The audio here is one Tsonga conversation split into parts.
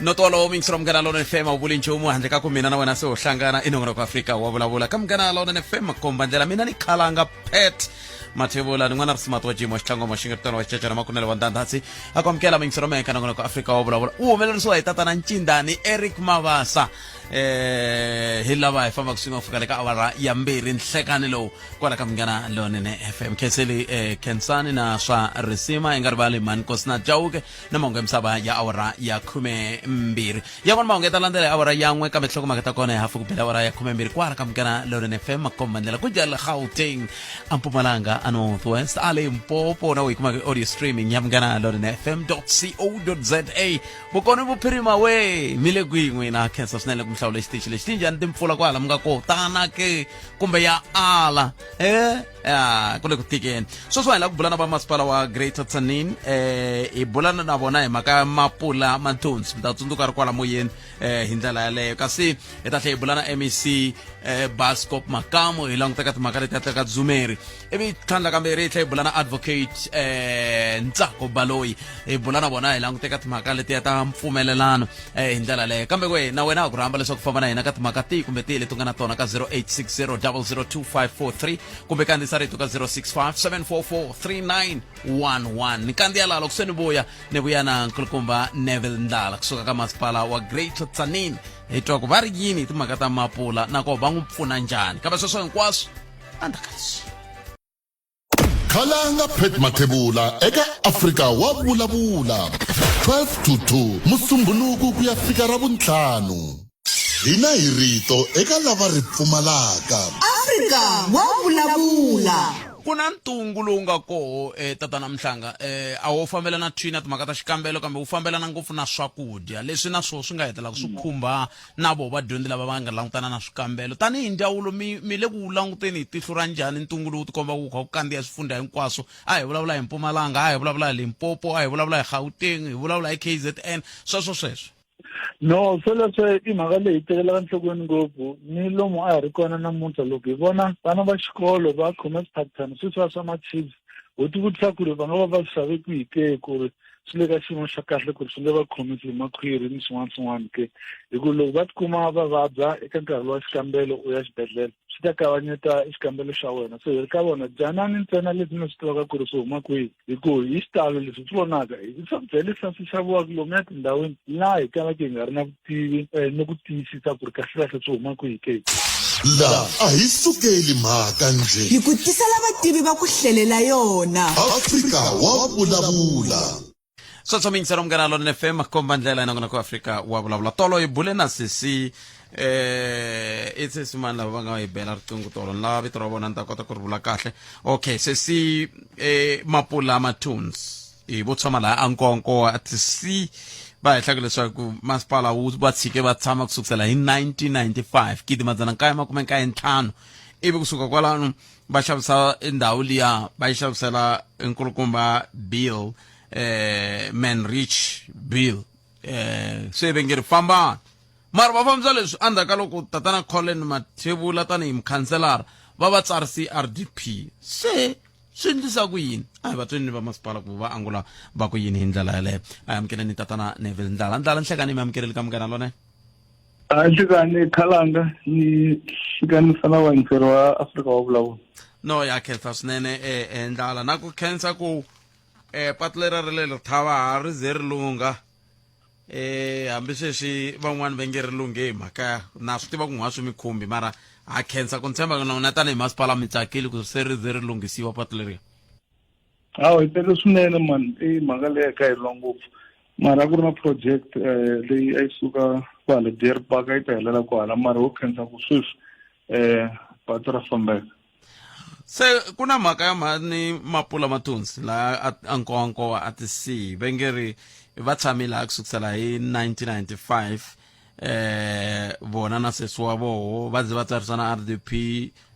Noto wolowo muyingiseri wa Munghana Lonene FM a wu vuli nchumu handle ka ku mina na wena se ho hlangana i nongonoko Afrika wa vulavula ka Munghana Lonene FM makomba ndlela mina ni khalanga Pat Mathebula ni n'wana risimati wa Jimo Xitlangoma Xingeritano wa Xicecana Makunele wa Ndandhatsi a ku amukela muyingiseri wa mehe ka nongonoko Afrika wa vulavula wu humelerisiwa hi tatana Ncindani Eric Mavasa hi lava hi fambaka swin'we ku fika le ka awara ya mbirhi nhlekani lowu kwala ka Munghana Lonene FM khenseli Khensani na swa risima i nga rivali mhani Nkosina Chauke na mahungu ya misava ya awara ya 12 ya vona mahungu ya ta landzela hi awara yan'we kambe tinhlokomhaka ta kona hi hafu ku bela awara ya 12 kwala ka Munghana Lonene FM makomba ndlela ku dya le Gauteng a Mpumalanga a North West a Limpopo na u yi kumaka audio streaming ya Munghana Lonene FM co za vukona vuphirima we mi le kwihi n'wina khensa swinene ku mi hlawula xitichi lexi tinjhani timpfula kwala mi nga ko tana ke kumbe ya ala ya ku le ku tikeni sweswi hi lava ku bula na vamasipala wa Greater Tzaneen hi bulana na vona hi mhaka ya Mapula Mathonsi mi ta tsundzuka ri kwala moyeni hi ndlela yaleyo kasi hi ta tlhela hi bula na MEC Bascop Makamu hi languta ka timhaka leti ta ka Dzumeri ivi tlhandla kambirhi hi tlhela hi bula na advocate Ntsako Baloyi hi bula na vona hi langute ka timhaka letiya ta mpfumelelano hi ndlela yaleyo kambe we na wena ha ku rhamba leswaku famba na hina ka timhaka tihi kumbe tihi leti u nga na tona ka 0860 002543 kumbe kandziyisa rito ka 065 744 3911 ni kandziya laha loko se ni vuya ni vuya na nkulukumba Neville Ndlala kusuka ka masipala wa Greater Tzaneen hi twa ku va ri yini hi timhaka ta Mapula na koho va n'wi pfuna njhani kambe sweswo hinkwaswo endzhaku ka leswi. Khalanga Pat Mathebula eka Afrika wa vulavula 12 to 2 Musumbhunuku ku ya fika Ravuntlhanu. Hina hi rito eka lava ri pfumalaka. Afrika wa vulavula. Ku na ntungu lowu nga koho tatana Mhlanga a wo fambelana thwi na timhaka ta xikambelo kambe wu fambelana ngopfu na swakudya leswi na swoho swi nga hetelaka swi khumba na voho vadyondzi lava va nga langutana na swikambelo. Tanihi ndzawulo mi mi le ku wu languteni hi tihlo ra njhani ntungu lowu tikomba wu kha wu kandziya swifundha hinkwaswo? A hi vulavula hi Mpumalanga, a hi vulavula hi Limpopo, a hi vulavula hi Gauteng, hi vulavula hi KZN, sweswo sweswo. No, swoleswo i mhaka leyi tekelaka nhlokweni ngopfu ni lomu a hi ri kona namuntlha loko hi vona vana va xikolo va khome swiphaphana sweswiya swa ma-chips ho tivutisa ku ri va nga va va swi xave kwihi ke ku ri swi le ka xiyimo xa kahle ku ri swi nge va khomisi hi makhwiri ni swin'wana swin'wana ke hi ku loko va tikuma va vabya eka nkarhi wa xikambelo u ya xibedhlele swi ta kavanyeta xikambelo xa wena so hi ri ka vona dyanani ntsena leswi mi swi tivaka ku ri swi huma kwihi hi ku hi xitalo leswi swi vonaka i swakudya leswi swi xaviwaka lomuya tindhawini laha hi kalaka hi nga ri na vutivi ni ku tiyisisa ku ri kahlekahle swi huma kwihi ke. La a hi sukeli mhaka njhe. Hi ku tisela vativi va ku hlelela yona. Afrika wa vulavula. Sweswo miyingiselo Munghana Lonene FM komba ndlela inongonoko Afrika wa vulavula tolo hi bule na sesi i sesi mani lava va nga hi bela riqingho tolo ni lava vito ra vona ni ta kota ku ri vula kahle okay sesi Mapula Matunes hi vo tshama laha a Nkonko a ti si va hehlaka leswaku masipala wu va tshike va tshama ku sukusela hi 1995 gidi madzana nkaye makume nkaye ntlhanu ivi kusuka kwalano va xavisa ndhawu liya va yi xavisela nkulukumba Bill Man Rich Bill se ve nge ri fambani mara va fambisa leswi endzhaku ka loko tatana Colin Mathebula tanihi mukhanselara va va tsarisi RDP se swi endlisa ku yini a hi va tweni ni va masipala ku va angula va ku yini hi ndlela yaleyo a hi amukeleni tatana Neville Ndlala Ndlala nhlekani mi amukeleli ka Munghana Lonene A nhlekani khalanga ni hlukanisa na vayingiseri wa Afrika wa vulavula no ya khensa swinene Ndlala na ku khensa ku patu leri ri le Lethaba ha ri ze ri lungha hambi sweswi van'wani va nge ri lunghe hi mhaka na swi tiva ku n'wa swi mi khumbi mara ha khensa ku ni tshemba ku na n'wina tanihi masipala mi tsakile ku se ri ze ri lunghisiwa patu leriya. Hawa hi tele swinene mani i mhaka leyi ka hi lwa ngopfu mara a ku ri na project leyi a yi suka kwala Deer Park a yi ta helela kwala mara ho khensa ku sweswi patu ra fambeka. Se ku na mhaka ya mhani Mapula Mathonsi laha a Nkowankowa a ti si va nge ri va tshame laha ku sukusela hi 1995 vona na sesi wa voho va ze va tsarisa na RDP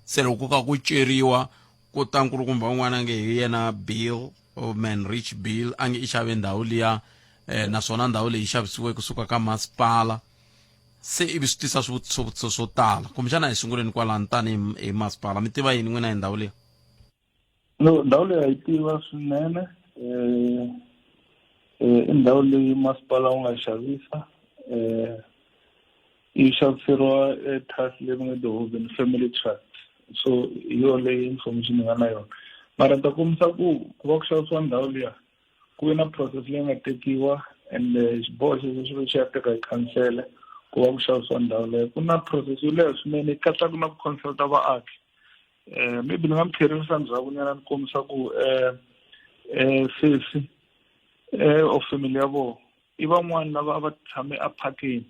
se loko ku ka ku ceriwa ku ta nkulukumba un'wana nge hi yena Bill man Rich Bill a nge i xave ndhawu liya naswona ndhawu leyi xavisiwe kusuka ka masipala se ivi swi tisa swivutiso swo tala kumbexana hi sunguleni kwalano tanihi hi masipala mi tiva yini n'wina hi ndhawu leyi no ndhawu leyi a yi tiva swinene i ndhawu leyi masipala wu nga xavisa Yi xaviseriwa e trust leyi va nge the Hoven Family Trust. So hi yona leyi information hi nga na yona. Mara ni ta kombisa ku ku va ku xavisiwa ndhawu liya ku ve na process leyi nga tekiwa and xiboho xexo xi ve xi ya teka hi khansele ku va ku xavisiwa ndhawu leyo. Ku na process yo leha swinene yi katsaka na ku consulta vaaki. Maybe ni nga mi tlherisa ndzhaku nyana ni kombisa ku sesi or family ya vona i van'wani lava a va tshame ephakeni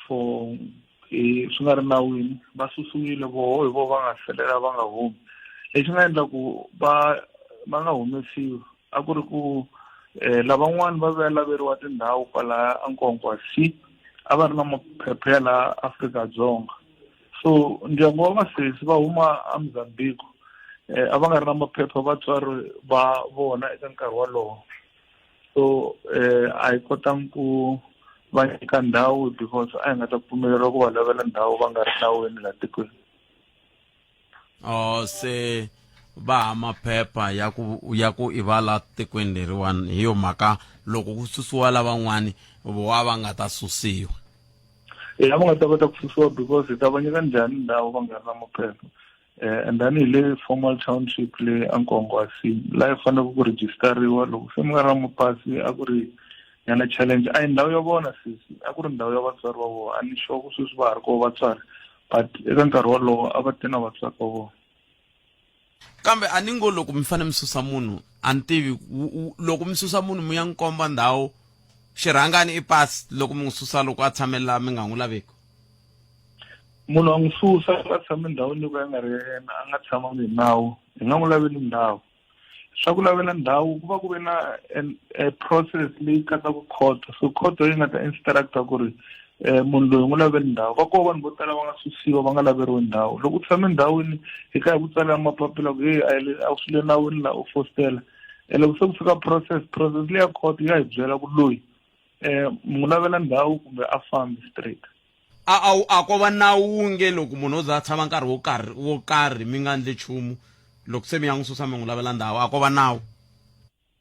for hi swi nga ri nawini, va susiwile voho hi voho va nga salela va nga humi. Lexi nga endla ku va va nga humesiwi a ku ri ku lavan'wani va vuya laveriwa tindhawu kwalaya eNkowankowa C, a va ri na maphepha ya laha Afrika-Dzonga. So ndyangu wa vasesi va huma eMozambique, a va nga ri na maphepha vatswari va vona eka nkarhi wolowo. So a hi kotangi ku va nyika ndhawu because a hi nga ta pfumeleriwa ku va lavela ndhawu va nga ri nawini laha tikweni. Oh, se va ha maphepha ya ku ya ku i va la tikweni leriwani, hi yo mhaka loko ku susiwa lavan'wani voa va nga ta susiwa. E a va nga ta kota ku susiwa because hi ta va nyika njhani ndhawu va nga ri na maphepha. And then hi le formal township le eNkowankowa C laha yi faneleke ku registeriwa loko se mi nga ri na mapasi a ku ri nyana challenge. A hi ndhawu ya vona sesi, a ku ri ndhawu ya vatswari va vona. A ni sure ku sweswi va ha ri koho vatswari, but eka nkarhi wolowo a va te na vatswari va vona. Kambe a ni ngo loko mi fanele mi susa munhu, a ni tivi loko mi susa munhu mi ya n'wi komba ndhawu xirhangani i pasi loko mi n'wi susa loko a tshame laha mi nga n'wi laveki. Munhu a n'wi susa a tshame ndhawini yo ka yi nga ri ya yena, a nga tshamangi hi nawu, hi nga n'wi laveli ndhawu. Swa ku lavela ndhawu ku va ku ve na a process leyi katsaka khoto, so khoto yi nga ta instructa ku ri munhu loyi n'wi laveli ndhawu. Va koho vanhu vo tala va nga susiwa va nga laveriwi ndhawu. Loko u tshame ndhawini hi kha hi ku tsalela mapapila ku heyi a hi a swi le nawini laha u fositela. Loko se ku fika process, process leya khoto ya hi byela ku loyi mi n'wi lavela ndhawu kumbe a fambi straight. A a a ko va nawu nge loko munhu o za a tshama nkarhi wo karhi wo karhi mi nga ndli nchumu loko se mi ya n'wi susa mi n'wi lavela ndhawu, a ko va nawu?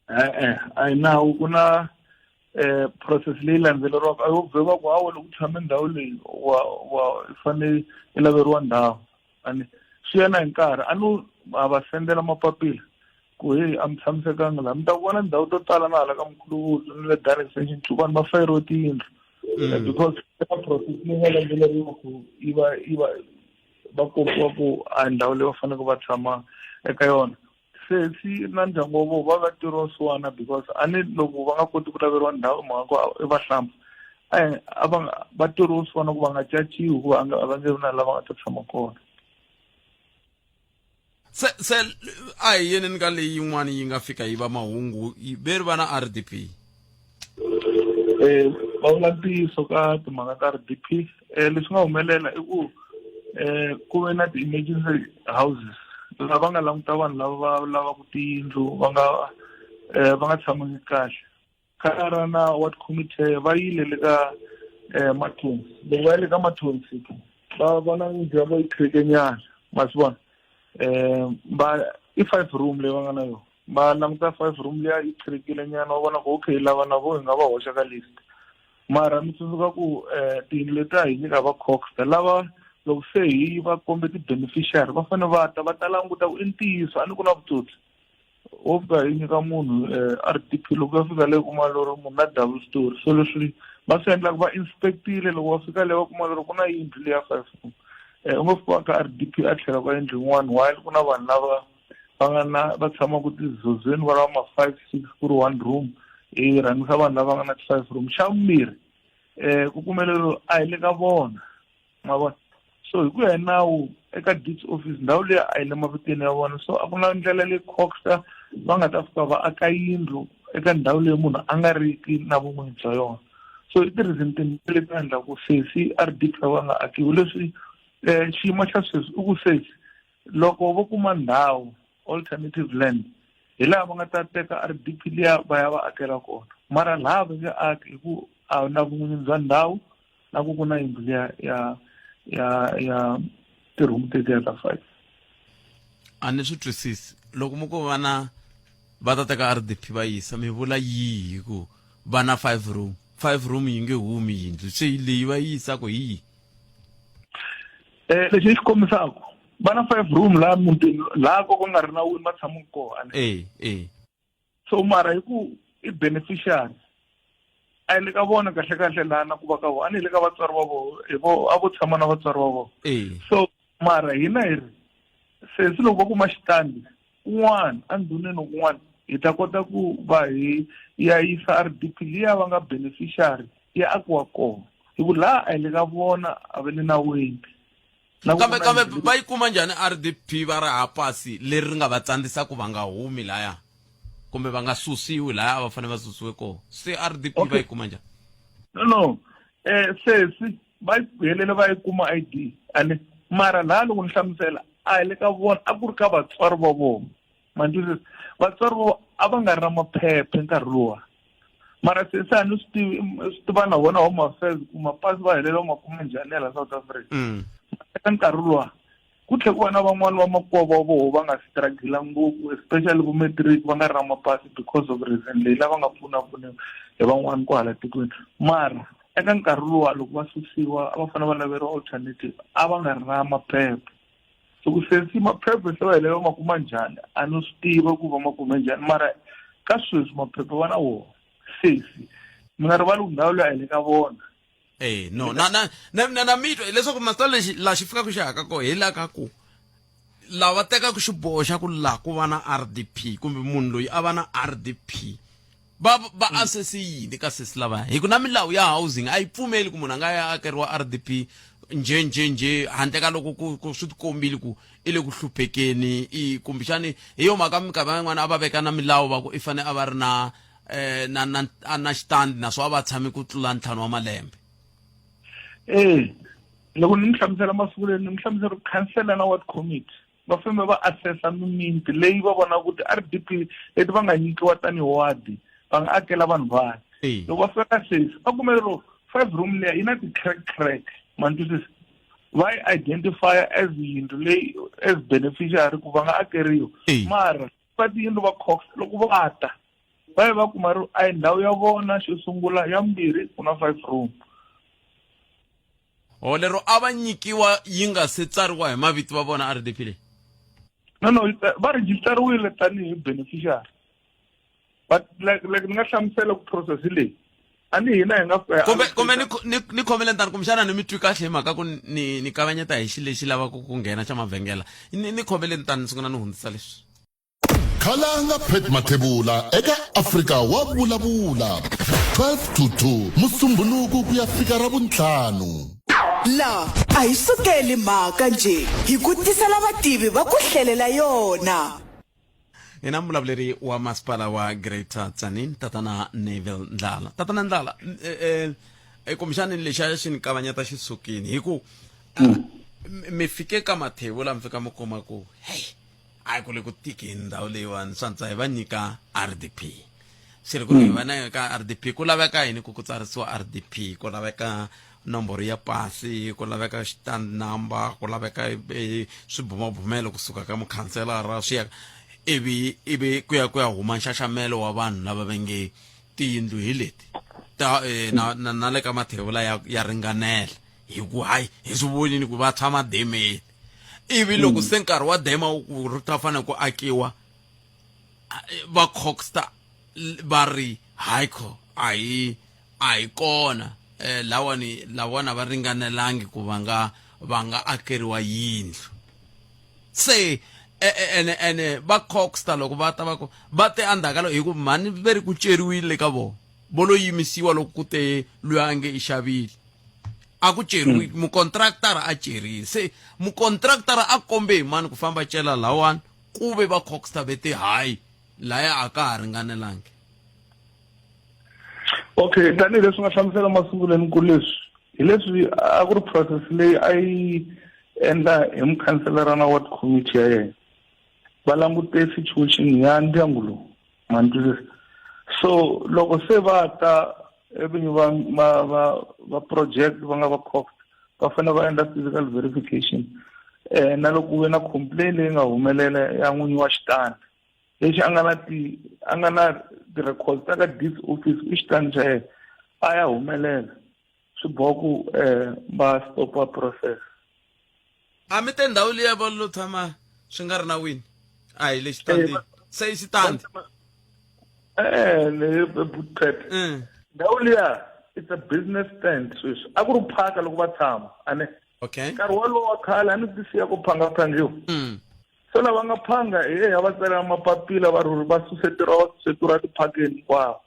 E-e, a hi nawu. Ku na process leyi landzeleriwaka, a yo vhe va ku hawa loko u tshame ndhawu leyi wa wa i fanele i laveriwa ndhawu. Ani swi ya na hi nkarhi, a no a va sendela mapapila ku heyi a mi tshamisekanga laha. Mi ta vona ndhawu to tala na hala ka Mkhuluvudzu ni le Dan Extension 2 vanhu va fayeriwe tiyindlu because eka process leyi nga landzeleriwa ku yi va yi va va kombiwa ku a ndhawu leyi va faneleke va tshama eka yona. Sesi na ndyangu wa vona va va tirhiwa swona because a ni loko va nga koti ku laveriwa ndhawu mhaka ku i vahlampfa, a a va va tirhiwa swona ku va nga caciwi hikuva a va nge vi na lava nga ta tshama kona. Se se a hi yeneni ka leyi yin'wana yi nga fika yi va mahungu ve ri va na RDP. Va vula ntiyiso ka timhaka ta RDP. Leswi nga humelela i ku ku ve na ti-emergency houses lava va nga languta vanhu lava va lavaka tiyindlu va nga va nga tshamangi kahle. Khansara na ward committee va yile le ka Mathonsi. Loko va yile ka Mathonsi va vona yindlu ya vo yi khirike nyana, ma swi vona. Va i 5 room leyi va nga na yona, va languta 5 room liya yi khirikile nyana, va vona ku okay lava na vo hi nga va hoxa ka list. Mara mi tsundzuka ku tiyindlu letiya hi nyika va Coxta lava loko se hi va kombe ti-beneficiary va fanele va ta va ta languta ku i ntiyiso a ni ku na vutsotsi. Wo fika yi nyika munhu RDP loko ya fika le kuma lero munhu na double story. So leswi va swi endlaka va inspectile loko va fika le va kuma lero ku na yindlu leya 5 room. U nga fika ka RDP a tlhela ka yindlu yin'wana while ku na vanhu lava va nga na va tshamaka tizozweni va lava ma 5 6 ku ri 1 room, i rhangisa vanhu lava nga na ti 5 room. Xa vumbirhi ku kumelelo a hi le ka vona, ma vona. So hi ku ya hi nawu eka deeds office ndhawu leyi a yi le mavitweni ya vona, so a ku na ndlela leyi Coxta va nga ta fika va aka yindlu eka ndhawu leyi munhu a nga ri ki na vun'winyi bya yona. So i ti-reason timbirhi leti nga endla ku sesi RDP va nga akiwi. Leswi xiyimo xa sweswi i ku sesi loko vo kuma ndhawu alternative land hi laha va nga ta teka RDP liya va ya va akela kona, mara laha va nge aki hi ku a na vun'winyi bya ndhawu na ku ku na yindlu liya ya ya ya ti-room tetiya ta 5. A ni swi twisisi loko mi ku vana va ta teka RDP va yisa, mi vula yihi ku va na 5 room? Five room yi nge humi yindlu se leyi va yi yisaka hi yihi? Lexi xi kombisaka va na five room laha mutini laha ko ku nga ri nawini va tshamaka kona. E e. So mara hi ku i beneficiary a hi le ka vona kahle kahle laha na ku va ka vona a ni hi le ka vatswari va vona hi vo a vo tshama na vatswari va vona. So mara hina hi ri sesi loko va kuma xitandi kun'wana endhuneni kun'wana hi ta kota ku va hi ya yisa RDP liya va nga beneficiary ya akiwa kona hi ku laha a hi le ka vona a va le nawini. Kambe kambe va yi kuma njhani RDP va ri ha pasi leri ri nga va tsandzisa ku va nga humi laya kumbe va nga susiwi laya a va fanele va susiwe kona se RDP va yi kuma njhani? No no, sesi va helele va yi kuma ID ani mara laha loko ni hlamusela a hi le ka vona a ku ri ka vatswari va vona ma ni twisisa vatswari va a va nga ri na maphepha nkarhi luwa mara sesi a ni swi tivi swi tiva na vona Home Affairs ku mapasi va helela va ma kuma njhani ya la South Africa. Eka nkarhi luwa ku tlhe ku va na van'wani va makwavo wa voho va nga struggle ngopfu especially vo matric va nga ri na mapasi because of reason leyi lava nga pfuna pfuniwa hi van'wani kwahala tikweni mara eka nkarhi luwa loko va susiwa a va fanele va laveriwa alternative a va nga ri na maphepha. So ku sesi maphepha se va helela va ma kuma njhani a ni swi tiva ku va ma kume njhani mara ka sweswi maphepha va na wona sesi mi nga rivali ku ndhawu leyi a hi le ka vona. Eh no na na na na, na mitwa leswaku masipala lexi laha xi fikaka xi haka kona hi la ka ku lava tekaka xiboho xa ku laha ku va na RDP kumbe munhu loyi a va na RDP va va assess yini ka sesi lava hi ku na milawu ya housing a yi pfumeli ku munhu a nga ya akeriwa RDP nje nje nje handle ka loko ku ku swi tikombile ku i le ku hluphekeni i kumbexani hi yo mhaka minkarhi yin'wana a va veka na milawu va ku i fane a va ri na na na na xitandi naswona a va tshami ku tlula 5 wa malembe. Eh loko ni mi hlamusela masungulweni ni mi hlamusela ku khansela na ward committee va fambe va assessa mimiti leyi va vonaka ku ti-RDP leti va nga nyikiwa tanihi wadi va nga akela vanhu vani. Loko va fika sesi va kume lero 5 room liya yi na ti-crack crack ma ni twisisa va yi identify as yindlu leyi as beneficiary ku va nga akeriwa mara va tiyindlu va Cox loko va ta va ye va kuma ri a hi ndhawu ya vona xo sungula ya vumbirhi ku na 5 room. Ho lero a va nyikiwa yi nga se tsariwa hi mavito va vona RDP leyi? No no, va registeriwile tanihi beneficiary but like ni nga hlamusela ku process leyi a ni hina hi nga fika kumbe kumbe ni ni khomele ntani kumbexana ni mi twi kahle hi mhaka ku ni ni kavanyeta hi xilo lexi lavaka ku nghena xa mavhengela ni khomele ntani ni sungula ni hundzisa leswi. Khalanga Pat Mathebula eka Afrika wa vulavula 12 to 2 Musumbhunuku ku ya fika Ravuntlhanu. La a hi sukeli mhaka njhe hi ku tisela vativi va ku hlelela yona. Hi na muvulavuleri wa masipala wa Greater Tzaneen tatana Neville Ndlala. Tatana Ndlala, kumbexani lexiya xi ni kavanyeta xi sukini hi ku mi fike ka Mathebula mi fika mi kuma ku hey a ku le ku tikeni ndhawu leyiwani swa antswa hi va nyika RDP swi ri ku ri hi va na ka RDP ku laveka yini ku ku tsarisiwa RDP ku laveka nomboro ya pasi ku laveka stand number ku laveka swibumabumelo kusuka ka mukhanselara swi ya ivi ivi ku ya ku ya huma nxaxamelo wa vanhu lava va nge tiyindlu hi leti ta na na, na le ka mathevula ya, ya ringanela hi ku hayi hi swi vonini ku va tshama demeni ivi loko se nkarhi wa dema ku ri ta fanele ku akiwa va coxta va ri hayi a hi a hi kona lawani lawana va ringanelangi ku va nga va nga akeriwa yindlu se ene ene va coxta loko va ta va ku va te endzhaku ka loko hi ku mhani ve ri ku ceriwile ka vona vo lo yimisiwa loko ku te loyi a nge i xavile a ku ceriwi mukontraktara a cerile se mukontraktara a kombe hi mani ku famba cela lawani ku ve va coxta ve te hayi laya a ka ha ringanelangi. Okay, tanihileswi nga hlamusela masungulweni ku leswi hi leswi a ku ri process leyi a yi endla hi mukhanselara na ward committee ya yena va langute situation ya ndyangu lowu ma ni twisisa so loko se va ta vinyi va va va va project va nga va cost va fanele va endla physical verification na loko ku ve na complaint leyi nga humelela ya n'winyi wa xitandi lexi a nga na ti a nga na ti-records ta ka deeds office i xitandi xa yena. A ya humelela swi boha ku um va stopa process. A mi te ndhawu liya va lo tshama swi nga ri nawini a hi le xitandini se i xitandi. Eh, le boottrap. Ndhawu liya it's a business stand sweswi a ku ri phaka loko va tshama ane. Okay. Nkarhi wolowo wa khale a ni tisiya ku phanga phangiwa. Se lava nga phanga hi yehe a va tsalela mapapila va rhuri va suseteriwa va suseteriwa tiphakeni hinkwawo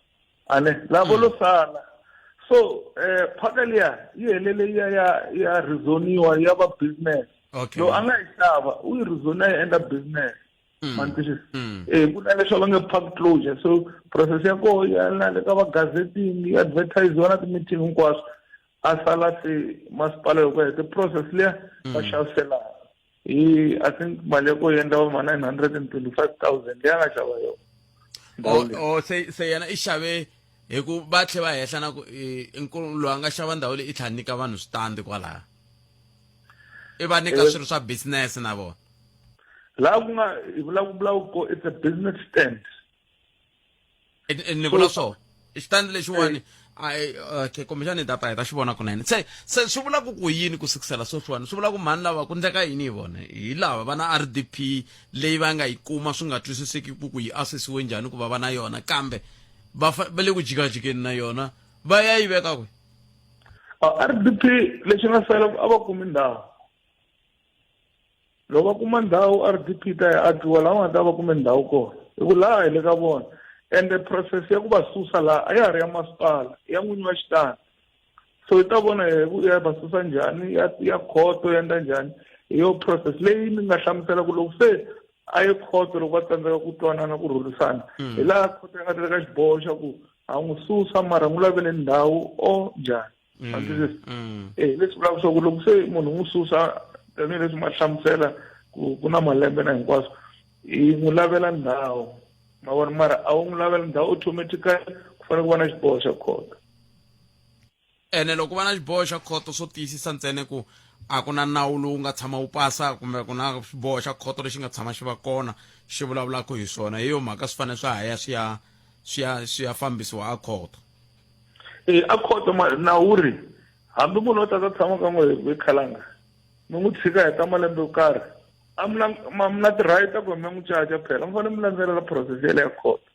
ane lavo lo sala. So phaka liya yi helele ya ya ya rezoniwa ya va business. Okay. Lowu a nga yi xava u yi rezona yi endla business. Ma ni twisisa? Eh, ku na leswi va nge park closure, so process ya koho ya na le ka va gazetting, yi advertise-iwa na ti-meeting hinkwaswo. A sala se masipala loko hete process liya va xavisela hi I think mali ya koho yi endla va ma 925,000 leyi a nga xava yona. O se yena i xave hi ku va tlhe va hehla na ku nkulu loyi a nga xava ndhawu leyi i tlhela nyika vanhu switandi kwalaya, i va nyika swilo swa business na vona. Laha ku nga hi vulavula ko it's a business stand. Ni vula swona i xitandi lexiwani okay, kumbexani hi ta hi ta xi vona kunene. Se swi vula ku ku yini ku sukisela sweswiwani? Swi vula ku mhani lava ku ndleka yini hi vona? Hi lava va na RDP leyi va nga yi kuma swi nga twisiseki ku ku yi asesiwe njhani ku va va na yona, kambe va va le ku jikajikeni na yona va ya yi veka kwi? RDP lexi nga sala a va kumi ndhawu. Loko va kuma ndhawu RDP ta ya akiwa laha va nga ta va kume ndhawu kona, hi ku laha hi le ka vona. Ende process ya ku va susa laha a ya ha ri ya masipala, ya n'winyi wa xitandi. So hi ta vona hi ku ya va susa njhani, ya ya khoto ya endla njhani. Hi yo process leyi ni nga hlamusela ku loko se a ye khoto loko va tsandzeka ku twanana ku rhurisana, hi laha khoto ya nga teka xiboho xa ku ha n'wi susa mara n'wi lavele ndhawu o njhani. Eh, leswi vulaka swa ku loko se munhu n'wi susa tanihileswi ma hlamusela ku ku na malembe na hinkwaswo, hi n'wi lavela ndhawu ma vona, mara a wu n'wi lavela ndhawu automatically, ku fanele ku va na xiboho xa khoto. Ene loko va na xiboho xa khoto swo tiyisisa ntsena ku a ku na nawu lowu nga tshama wu pasa kumbe ku na xiboho xa khoto lexi nga tshama xi va kona xi vulavulaka hi swona, hi yo mhaka swi fanele swa ha ya swi ya swi ya swi ya fambisiwa a khoto. E a khoto nawu ri hambi munhu o ta ta tshama ka n'we hi khalanga mi n'wi tshika heta malembe yo karhi, a mi na mi na ti-right ta ku mi n'wi caca phela, mi fanele mi landzelela process yale ya khoto.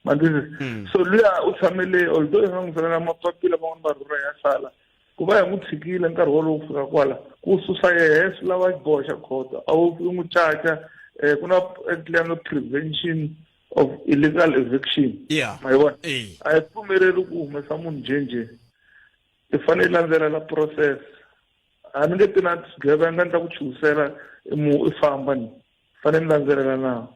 Ma twisisa? So luya u tshamele, although hi nga n'wi salela mapapila van'wani va rhurha ya sala, ku va hi n'wi tshikile nkarhi wolowo ku fika kwala ku susa yehe swi lava xiboho xa khoto, a wu n'wi caca. Ku na act leyi nga prevention of illegal eviction. Ma yi vona? A yi pfumeleli ku humesa munhu njhenjhe, i fanele i landzelela process. A ni nge ti na swigevenga ni ta ku chuhisela mu i famba, ni fanele ni landzelela nawu.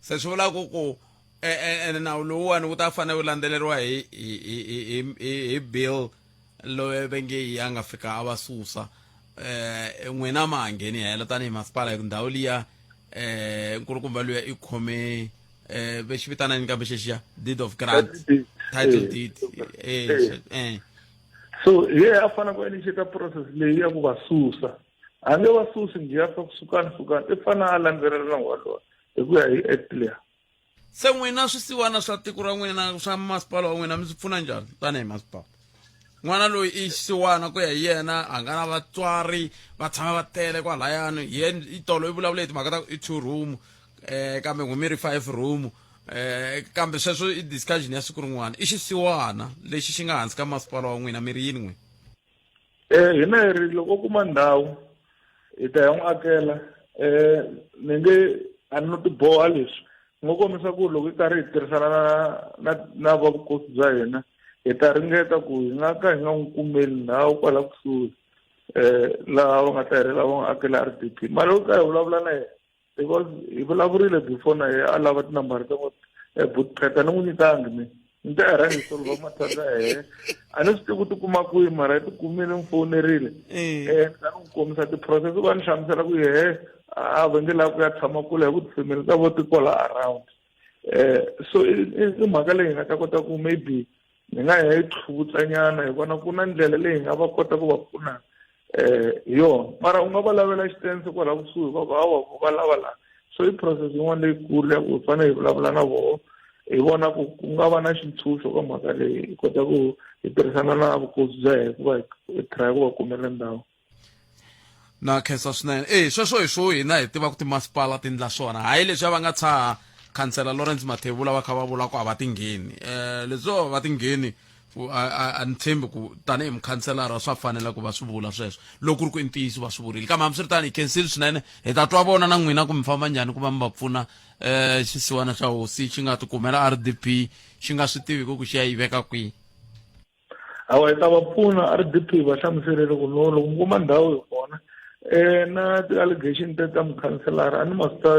Se swi vula ku ku ene nawu lowuwani wu ta fanele wu landzeleriwa hi hi hi hi hi bill loyi va nge yi a nga fika a va susa. N'wina ma ha ngheni helo tanihi masipala hi ku ndhawu liya nkulukumba luya i khome ve xi vitana yini kambe xexiya deed of grant, title deed. So hi yena a fanele ku initiate process leyi ya ku va susa. A nge va susi njhe a fa sukani sukani, i fanele a landzelela nawu walowo hi ku ya hi act liya. Se n'wina swisiwana swa tiko ra n'wina swa masipala wa n'wina mi swi pfuna njhani tanihi masipala? N'wana loyi i xisiwana ku ya hi yena, a nga na vatswari, va tshama va tele kwalayani. Hi i tolo i vulavule hi timhaka ta ku i 2 room, kambe n'we mi ri 5 room, kambe sweswo i discussion ya siku rin'wana. I xisiwana lexi xi nga hansi ka masipala wa n'wina, mi ri yini n'wina? Hina hi ri loko kuma ndhawu hi ta ya n'wi akela. Ni nge a ni no tiboha leswi ngo kombisa ku loko hi karhi hi tirhisana na na va vukosi bya hina, hi ta ringeta ku hi nga ka hi nga n'wi kumeli ndhawu kwala kusuhi laha va nga ta helela va n'wi akela RDP. Mara loko ka hi vulavula na yena, because hi vulavurile before na yena a lava tinambara ta bootpet, a ni n'wi nyikangi mina, ni ta rhangi solva mathanda ya yena. A ni swi tivi ku ti kuma kwihi, mara i ti kumile, ni fonerile. Ni ta n'wi kombisa ti-process, va ni hlamusela ku yehe a va nge lavi ku ya tshama kule hi ku tifamily ta vo ti kwala around. So i mhaka leyi hi nga ta kota ku maybe hi nga ya yi tlhuvutsanyana, hi vona ku na ndlela leyi hi nga va kota ku va pfuna hi yona. Mara u nga va lavela xitense kwala kusuhi, va ku hawa va lava laha. So i process yin'wana leyikulu ya ku hi fanele hi vulavula na voho. Hi vona ku ku nga va na xintshunxo ka mhaka leyi, hi kota ku hi tirhisana na vukosi bya hina ku va hi try ku va kumela ndhawu. Na khensa swinene. E sweswo hi swo hina hi tiva ku timasipala ti ndla swona, hayi leswiya va nga tshaha khansela Lawrence Mathebula va kha va vula ku a va tingheni. Leswo va tingheni a ni tshembi ku tanihi mukhanselara swa fanela ku va swi vula sweswo loko ku ri ku i ntiyiso va swi vurile. Kambe hambiswiritano hi khensile swinene, hi ta twa vona na n'wina ku mi famba njhani ku va mi va pfuna. Xisiwana xa hosi xi nga tikumela RDP xi nga swi tivi ku xi ya yi veka kwihi. Hawa, hi ta va pfuna. RDP va hlamuserile ku no loko mi kuma ndhawu hi kona. Na ti-allegation te ta mukhanselara a ni ma swi ta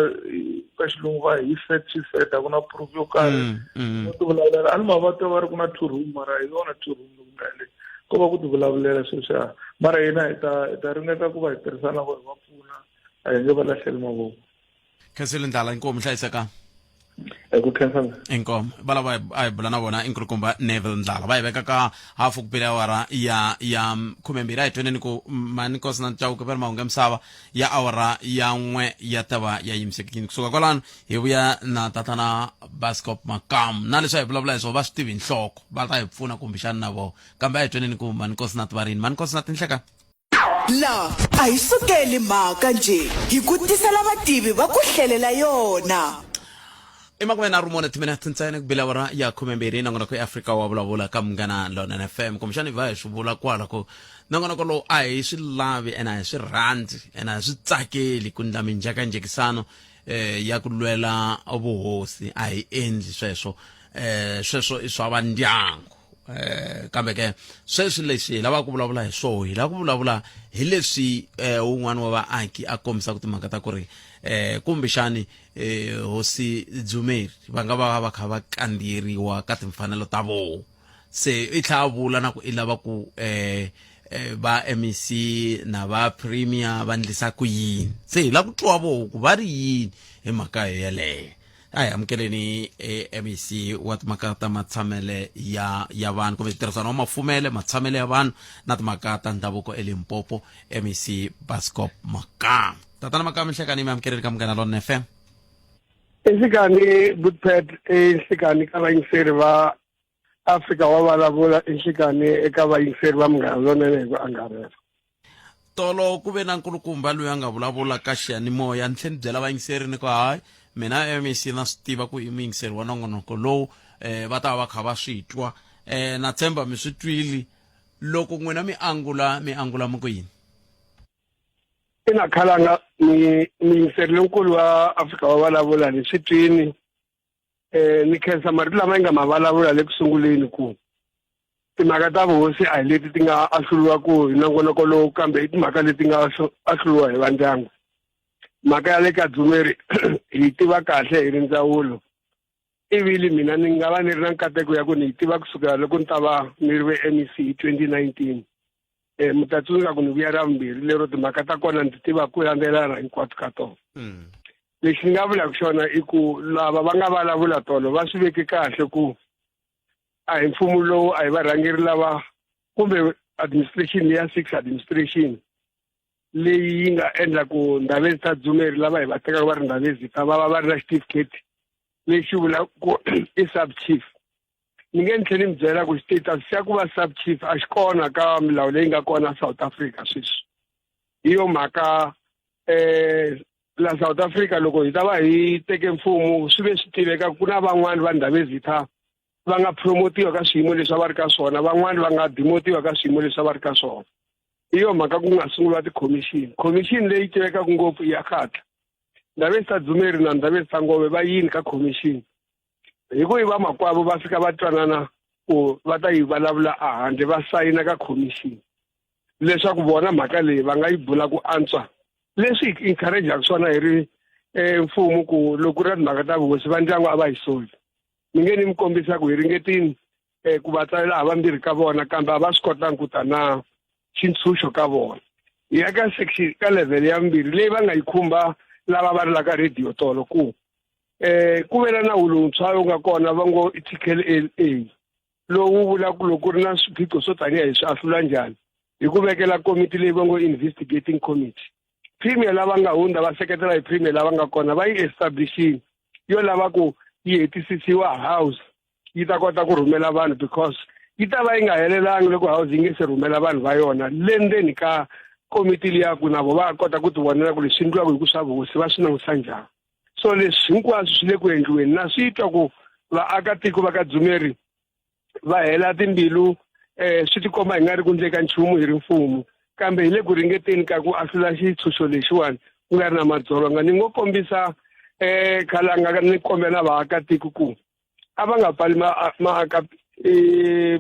ka xilungu va hi set she said, a ku na proof yo karhi. No ti vulavulela a ni ma va twa va ri ku na two room, mara hi yona two room loko nga yaleyo ko va ku ti vulavulela sweswiya. Mara hina hi ta ringeta ku va hi tirhisana ku hi va pfuna, a hi nge va lahleli mavoko. Khensile Ndlala, inkomu, hlayiseka. Eku khensa. Inkomu. Va lava a hi bula na vona inkulukumba Neville Ndlala, va hi veka ka hafu ku bile awara ya 12. A hi tweneni ku mani Nkosi na Chauke va ri mahungu ya misava ya awara ya 1 ya ta va ya yimisekini. Kusuka kwalano hi vuya na tatana Bascop Makamu na leswi a hi vulavula hi swona, va swi tivi hi nhloko, va ta hi pfuna kumbexani na vona. Kambe a hi tweneni ku mani Nkosi na Tivarini, mani Nkosi na Tinhleka. La a hi sukeli mhaka njhe, hi ku tisela vativi va ku hlelela yona. I 34 timinete ntsena ku bile awara ya 12. Nongonoko ya Afrika wa Vulavula ka Munghana Lonene FM. Kumbexana hi va hi swi vula kwala ku nongonoko lowu a hi swi lavi ene a hi swi rhandzi ene a hi swi tsakeli ku ndla minjhekanjhekisano ya ku lwela vuhosi. A hi endli sweswo. Sweswo i swa va ndyangu. Kambe ke sweswi leswi hi lavaka ku vulavula hi swoho, hi lava ku vulavula hi leswi wun'wana wa vaaki a kombisaka timhaka ta ku ri kumbexani hosi Dzumeri va nga va va kha va kandziyeriwa ka timfanelo ta voho. Se i tlhela a vula na ku i lava ku va MEC na va premier va ndlisa ku yini. Se hi lava ku twa voho ku va ri yini hi mhaka yeleyo. A hi amukeleni MEC wa timhaka ta matshamele ya vanhu kumbe ntirhisano wa mafumele, matshamele ya vanhu na timhaka ta ndhavuko eLimpopo, MEC Bascop Makamu. Tatana Makamu, nhlekani, mi amukeleni ka Munghana Lonene FM. Enhlekani Goodpet, enhlekani ka vayingiseri va Afrika wa Vulavula, enhlekani eka vayingiseri va Munghana Lonene hi ku angarhela. Tolo ku ve na nkulukumba loyi a nga vulavula ka xiyanimoya, ni tlhe ni byela vayingiseri ni ku hayi, mina MEC na swi tiva ku i muyingiseri wa nongonoko lowu, va ta va va kha va swi twa. Na tshemba mi swi twili. Loko n'wina mi angula, mi angula mi ku yini? Ina khalanga, mi muyingiseri lonkulu wa Afrika wa Vulavula, ni swi twini. Ni khensa marito lama yi nga ma vulavula le ku sunguleni ku timhaka ta vuhosi a hi leti ti nga ahluriwa ku hi nongonoko lowu, kambe i timhaka leti nga ahluriwa hi vandyangu. Mhaka ya le ka Dzumeri hi tiva kahle hi ri ndzawulo, ivili mina ni nga va ni ri na nkateko ya ku ni yi tiva kusukela loko ni ta va ni ri ve MEC hi 2019. Mi ta tsundzuka ku ni vuya ra vumbirhi lero timhaka ta kona ndzi tiva ku landzelana hinkwato ka tona. Lexi ni nga vulaka xona i ku lava va nga vulavula tolo va swi veke kahle ku a hi mfumo lowu, a hi varhangeri lava kumbe administration ya six administration leyi yi nga endla ku Ndabezi ta Dzumeri lava hi va tekaka va ri Ndabezi ta va va va ri na xitifiketi lexi vulaka ku i sub chief. Ni nge ni tlhela ni mi byela ku status xa ku va sub chief a xi kona ka milawu leyi nga kona South Africa sweswi. Hi yo mhaka la South Africa loko hi ta va hi teke mfumo swi ve swi tiveka ku na van'wani va Ndabezitha va nga promotiwa ka swiyimo leswi a va ri ka swona, van'wani va nga demotiwa ka swiyimo leswi a va ri ka swona. Hi yo mhaka ku nga sunguriwa ti-commission. Commission leyi tivekaka ngopfu i ya Kgatla. Ndabezitha Dzumeri na Ndabezitha Ngove va yini ka commission hi ku i vamakwavo, va fika va twanana ku va ta yi vulavula ehandle, va sayina ka commission leswaku vona mhaka leyi va nga yi bula ku antswa. Leswi hi encourage-aka swona hi ri mfumo ku loko ku ri na timhaka ta vuhosi va ndyangu a va yi soli. Ni nge ni mi kombisa ku hi ringetini ku va tsalela ha vambirhi ka vona, kambe a va swi kotangi ku ta na xintshunxo ka vona. Hi ya ka section ka level ya vumbirhi leyi va nga yi khumba lava va rilaka radio tolo ku ku ve na nawu lowuntshwa lowu nga kona va ngo i TKLA, lowu vulaka ku loko ku ri na swiphiqo swo tanihi hi swi ahlula njhani hi ku vekela komiti leyi va ngo investigating committee. Premier lava nga hundza va seketela hi premier lava nga kona va yi establishini yo lava ku yi hetisisiwa house yi ta kota ku rhumela vanhu because yi ta va yi nga helelangi loko house yi nge se rhumela vanhu va yona le ndzeni ka komiti liya ku na vo va kota ku tivonela ku leswi endliwaka hi ku swa vuhosi va swi langutisa njhani. So leswi hinkwaswo swi le ku endliweni na swi twa ku vaakatiko va ka Dzumeri va hela timbilu swi tikomba hi nga ri ku ndleka nchumu hi ri mfumo kambe hi le ku ringeteni ka ku ahlula xitshunxo lexiwani ku nga ri na madzolonga. Ni ngo kombisa khalanga ni kombela vaakatiko ku a va nga pfali maaka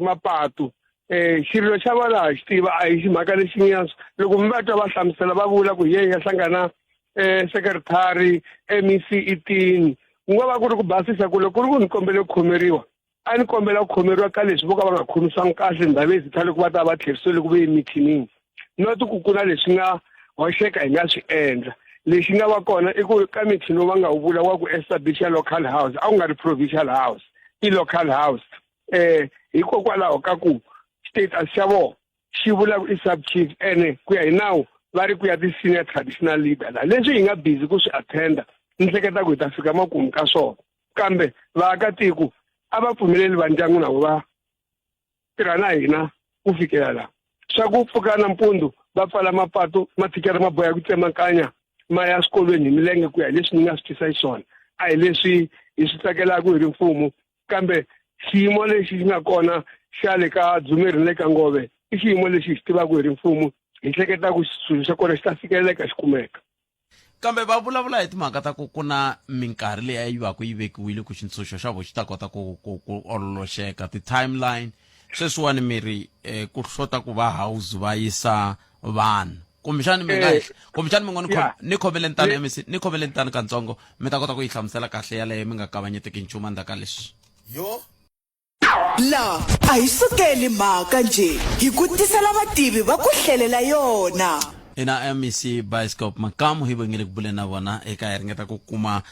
mapatu. Xirilo xa vona ha xi tiva a hi ximhaka lexi nga loko mi va twa va hlamusela va vula ku ye ya hlangana secretary MEC i tini ku nga va ku ri ku basisa ku loko ku ri ku ni kombele ku khomeriwa a ni kombela ku khomeriwa ka leswi vo ka va nga khomisanga kahle ndhawu tlhela loko va ta va tlherisele ku ve emithinini not ku ku na leswi nga hoxeka hi nga swi endla. Lexi nga va kona i ku ka mithini lowu va nga wu vula wa ku establisha local house a ku nga ri provincial house i local house hikokwalaho ka ku status xa vona xi vula ku i sub chief ene ku ya hi nawu va ri ku ya ti-senior traditional leader la leswi hi nga busy ku swi attenda ni hleketa ku hi ta fika makumu ka swona kambe vaakatiko a va pfumeleli va ndyangu na vo va tirha na hina ku fikela laha swa ku pfuka nampundzu va pfala mapatu mathicara ma boya ku tsemakanya ma ya swikolweni hi milenge ku ya hi leswi ni nga swi twisa xiswona a hi leswi hi swi tsakelaka hi ri mfumo kambe xiyimo lexi xi nga kona xa le ka Dzumeri na le ka Ngove i xiyimo lexi hi xi tivaka hi ri mfumo hi hleketa ku xitshunxo xa kona xi ta fikeleleka xi kumeka. Kambe va vulavula hi timhaka ta ku ku na minkarhi leyi yi va ku yi vekiwile ku xintshunxo xa vo xi ta kota ku ku ku ololoxeka ti-timeline sweswiwani mi ri ku hlota ku va house va yisa vanhu kumbexani mi nga kumbexani mi ngo ni khomeleni tani MEC ni khomeleni tani katsongo mi ta kota ku yi hlamusela kahle yaleyo mi nga kavanyeteki nchumu endzhaku ka leswi. Yo. La a hi sukeli mhaka njhe hi ku tisela vativi va ku hlelela yona. Ina MEC Bioscope Makamu hi vengele ku buleni na vona eka hi ringeta ku kuma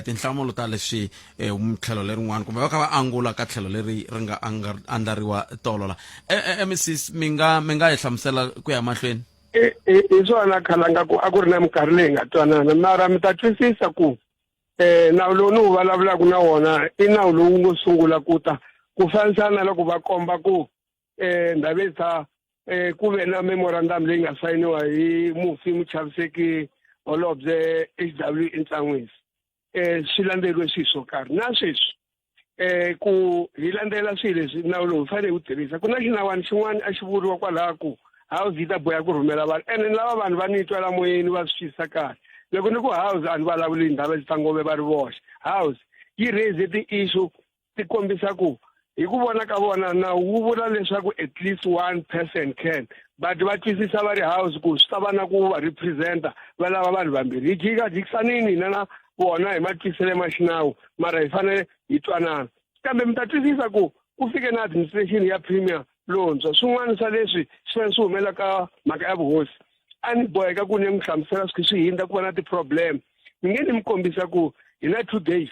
tinhlamulo ta leswi tlhelo lerin'wana kumbe va kha va angula ka tlhelo leri ri nga andlariwa tolo la. MEC mi nga mi nga hi hlamusela ku ya mahlweni? Hi swona khalanga ku a ku ri na minkarhi leyi nga twanana mara mi ta twisisa ku nawu lowu ni wu vulavulaka na wona i nawu lowu ngo sungula ku ta ku fanisana na loko va komba ku Ndhavezitha ku ve na memorandum leyi nga sayiniwa hi mufi muchaviseki holobye HW Ntsan'wisi swi landzeriwe swilo swo karhi na sweswi ku hi landzela swilo leswi nawu lowu hi fanele hi wu tirhisa. Ku na xinawani xin'wana a xi vuriwa kwalaha ku house yi ta boha ku rhumela vanhu ene ni lava vanhu va ni twela moyeni va swi twisisa kahle loko ni ku house a ni vulavuli ndhawu ta Ngove va ri voxe house yi raise ti-issue ti kombisa ku hi ku vona ka vona nawu wu vula leswaku at least one person can but va twisisa va ri house ku swi ta va na ku va representa va lava vanhu vambirhi hi jika jikisanini hina na vona hi matwisele ma xinawu mara hi fanele hi twanana kambe mi ta twisisa ku ku fike na administration ya premier lontshwa swin'wana swa leswi swi fanele swi humela ka mhaka ya vuhosi a ni boheka ku ni n'wi hlamusela swi swi hindza ku va na ti-problem ni nge ni mi kombisa ku hi na 2 days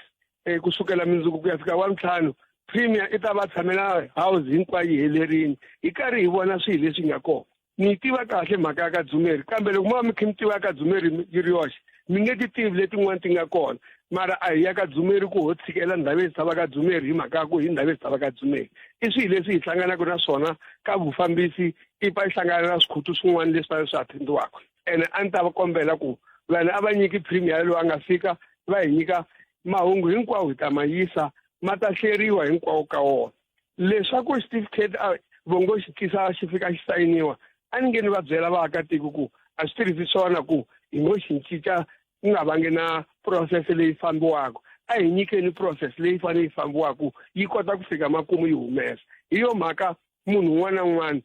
kusukela mundzuku ku ya fika wa ntlhanu premier i ta va tshamela house hinkwayo yi helerile hi karhi hi vona swilo leswi nga kona. Ni yi tiva kahle mhaka ya ka Dzumeri kambe loko mo va mi kha mi tiva ya ka Dzumeri yi ri yoxe mi nge ti tivi letin'wana ti nga kona mara a hi ya ka Dzumeri ku ho tshikela Ndhavezitha va ka Dzumeri hi mhaka ya ku hi Ndhavezitha va ka Dzumeri i swilo leswi hi hlanganaka na swona ka vufambisi i pfa yi hlangana na swikhutu swin'wana leswi fanele swi attendiwaka ene a ni ta va kombela ku vanhu a va nyiki premier loyi a nga fika va hi nyika mahungu hinkwawo hi ta ma yisa ma ta hleriwa hinkwawo ka wona leswaku xitifiketi a vongo xi tisa xi fika xi sayiniwa a ni nge ni va byela vaakatiko ku a swi tirhisi swona ku hi ngo xi cinca ku nga vangi na process leyi fambiwaka a hi nyikeni process leyi fanele yi fambiwaka yi kota ku fika makumu yi humesa hi yo mhaka munhu un'wana na un'wana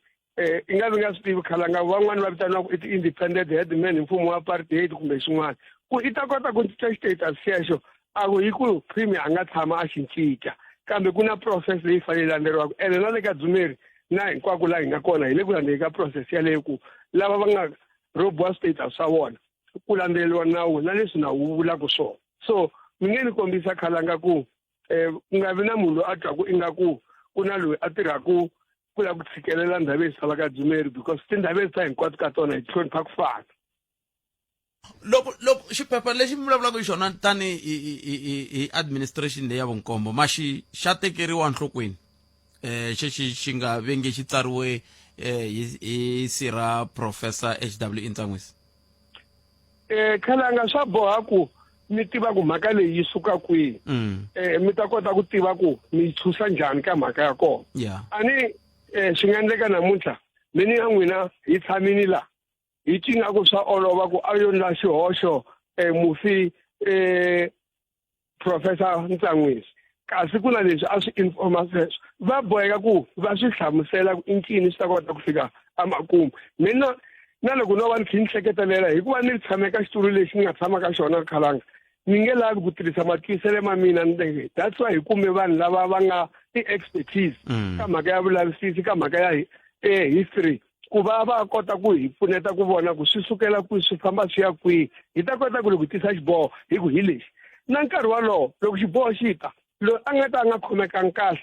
i nga vi nga swi tivi khalanga van'wani va vitaniwaka i ti-independent headman hi mfumo wa apartheid kumbe xin'wana ku i ta kota ku cinca xitatus xexo a ku hi ku premier a nga tshama a xi cinca kambe ku na process leyi fanele landzeleriwaka ene na le ka Dzumeri na hinkwako laha hi nga kona hi le ku landzeleni ka process yaleyo ku lava va nga robiwa status swa vona ku landzeleriwa nawu na leswi nawu wu vulaka swona so mi nge ni kombisa khalanga ku ku nga vi na munhu loyi a twaku ingaku ku na loyi a tirhaku ku lava ku tshikelela Ndhavezitha va ka Dzumeri because tindhavezitha hinkwato ka tona hi hlonipha ku fana. Loko loko xiphepha lexi mi vulavulaka hi xona tani hi hi hi hi administration leyi ya vunkombo ma xi xa tekeriwa enhlokweni eh xexi xi nga venge xi tsariwe eh hi hi sira professor HW Intsan'wisi eh khalanga swa boha ku mi tiva ku mhaka leyi yi suka kwihi mm. eh mi ta kota ku tiva ku mi yi tshusa njhani ka mhaka ya kona yeah. ani eh swi nga endleka namuntlha mina ya n'wina hi tshamini la hi twi nga ku swa olova ku a yo ndla xihoxo um mufi um professor Ntsan'wisi kasi ku na leswi a swi informa sweswo va boheka ku va swi hlamusela ku i ncini swi ta kota ku fika emakumu mina na loko no va ni khe ni hleketelela hikuva ni tshame ka xitulu lexi ni nga tshama ka xona khalanga ni nge lavi ku tirhisa matwisele ma mina ndenge that's why hi kume vanhu lava va nga ti-expertise mm. ka mhaka ya vulavisisi ka mhaka ya eh, history ku va va kota ku hi pfuneta ku vona ku swi sukela kwihi swi famba swi ya kwihi hi ta kota ku loko tisa xiboho hi ku hi lexi na nkarhi wolowo loko xiboho xi ta loyi a nga ta a nga khomekangi kahle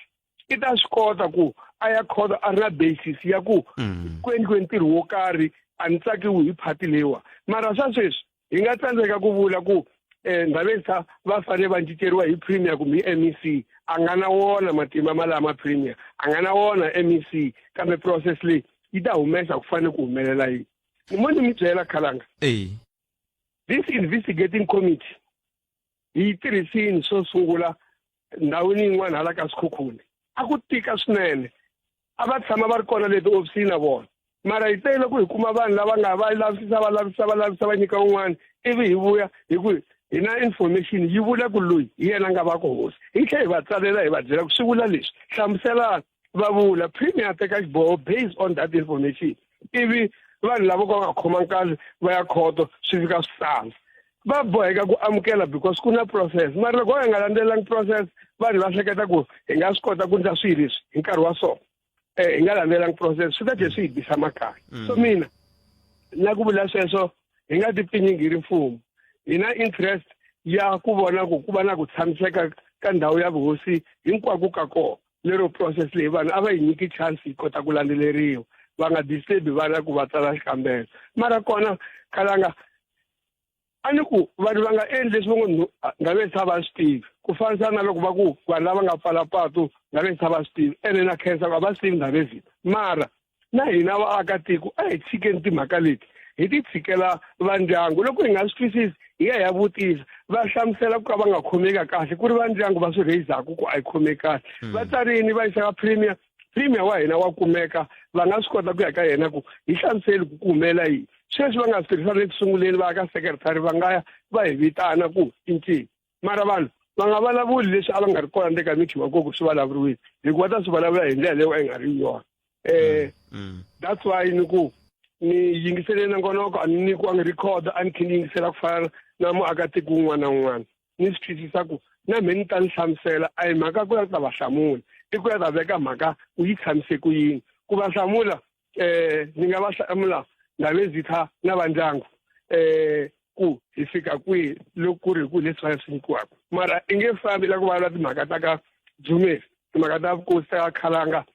i ta swi kota ku a ya khoto a ri na basis ya ku mm. ku endliwe ntirho wo karhi a ni tsakiwi hi phati leyiwa mara swa sweswi hi nga tsandzeka ku vula ku um ndhavensa va fanele va cinceriwa hi premier kumbe hi mec a nga na wona matimba ma lama premier a nga na wona mec kambe process leyi yi ta humesa ku fanele ku humelela yini ni mo ni mi byela khalanga this investigating committee hi yi tirhisini swo sungula ndhawini yin'wana hala ka swikhukhune a ku tika swinene a va tshama va ri kona le tihofisini na vona mara hi tele ku hi kuma vanhu lava nga va lavisisa va lavisisa va lavisisa va nyika un'wana ivi hi vuya hi ku hi na information yi vula ku loyi hi yena a nga va ku hosi hi tlhela hi va tsalela hi va byela ku swi vula leswi hlamuselana va vula premier a teka xiboho based on that information ivi vanhu lava ka va nga khomangi kahle va ya khoto swi fika swi sala va boheka ku amukela because ku na process mara loko hi nga landzelelangi process vanhu va hleketa ku hi nga swi kota ku ndla swilo leswi hi nkarhi wa so um hi nga landzelangi process swi ta tlhe swi hi bisa makaya mm. so mina na ku vula sweswo hi nga ti pfinyingi hi ri mfumo hi na interest ya ku vona ku ku va na ku tshamiseka ka ndhawu ya vuhosi hinkwako ka kona lero process leyi vanhu a va yi nyiki chance yi kota ku landzeleriwa va nga disturbi vana ku va tsala xikambelo mara kona khalanga a ni ku vanhu va nga endli leswi va ngo nga ve sa va swi tivi ku fanisa na loko va ku vanhu lava nga pfala patu nga ve sa va swi tivi ene na khensa ku a va swi tivi ndhavezini mara na hina vaakatiko a hi tshikeni timhaka leti hi ti tshikela vandyangu loko hi nga swi twisisi hi ya hi ya vutisa va hlamusela ku ka va nga khomeka kahle ku ri vandyangu va swi raisaku ku a hi khome kahle hmm. va tsarini va yisa ka premier premier wa hina wa kumeka va nga swi kota ku ya ka yena ku hi hlamuseli ku ku humelela yini sweswi va nga swi tirhisa le ku sunguleni va ya ka secretary va nga ya va hi vitana ku i ncini mara vanhu va nga vulavuli leswi a va nga ri kona le ka miti wa koko swi vulavuriwile hikuva ta swi vulavula hi ndlela leyi a yi nga ri yona eh mm, mm. that's why ni ku ni yingisele nongonoko a ni nyikiwangi record a ni khe ni yingisela ku fana na muakatiko un'wana na un'wana ni swi twisisa ku na mhe ni ta ni hlamusela a hi mhaka ku ya ta va hlamula i ku ya ta veka mhaka ku yi tshamise ku yini ku va hlamula eh ni nga va hlamula ndhavezitha na vandyangu eh ku hi fika kwihi loko ku ri ku leswi va swi nyikiwaka mara i nge fambi la ku vulavula timhaka ta ka dzumeri timhaka ta vukosi ta ka khalanga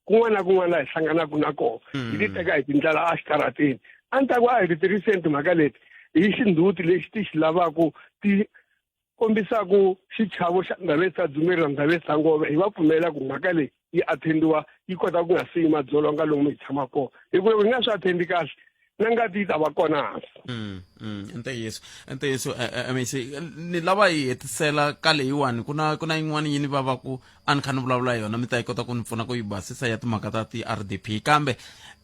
kun'wana na kun'wana laha hi hlanganaka na kona hi ti teka hi tindlela a xitarateni a ni ta ku a hi ti tirhiseni timhaka leti hi xindhuti lexi ti xi lavaka ti kombisaku xichavo xa ndhavetsa dzumeri na ndhavetsa ngove hi va pfumela ku mhaka leyi yi athendiwa yi kota ku nga siyi madzolonga lomu hi tshama kona hi ku loko hi nga swi athendi kahle na ngati yi ta va kona hansi mm, mm, ntiyiso ntiyiso eh, eh, mec ni lava hi hetisela ka leyiwani ku na ku na yin'wana yi ni vava ku a ni kha ni vulavula yona mi ta yi kota ku ni pfuna ku yi basisa ya timhaka ta ti-r d p kambe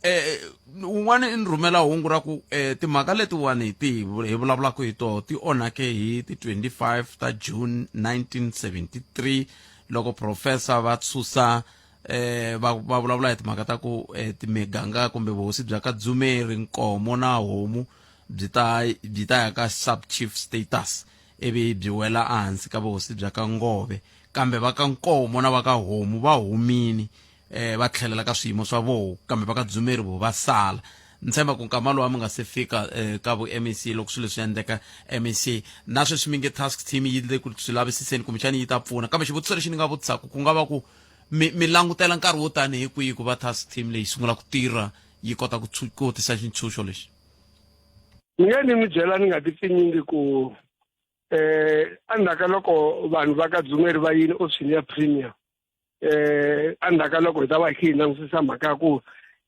eh un'wana i ni rhumela hungu ra ku eh timhaka letiwani ti hi vulavulaka hi toho ti onhake hi ti 25 ta June 1973 loko professor va susa eh va va vulavula hi timhaka ta ku eh, timiganga kumbe vuhosi bya ka Dzumeri Nkomo na Homu byi ta byi ta ya ka sub chief status ivi byi wela ehansi ka vuhosi bya ka Ngove kambe va ka Nkomo na va ka Homu va humini eh va tlhelela ka swiyimo swa voho kambe va ka Dzumeri vo va sala ni tshemba ku nkama lowu a mi nga se fika eh, ka vo MEC loko swilo leswi endleka MEC na sweswi mi nge task team yi le ku swi lavisiseni kumbexani yi ta pfuna kambe xivutiso lexi ni nga vutisaka ku nga va ku mi mi langutela nkarhi wo tani hi kwihi ku va task team leyi sungula ku tirha yi kota ku ku tisa xintshunxo lexi? Ni nge ni mi byela ni nga ti pfinyingi ku eh endzhaku ka loko vanhu va ka Dzumeri va yini ofisini ya premier eh endzhaku ka loko hi ta va hi kha hi langusisa mhaka ya ku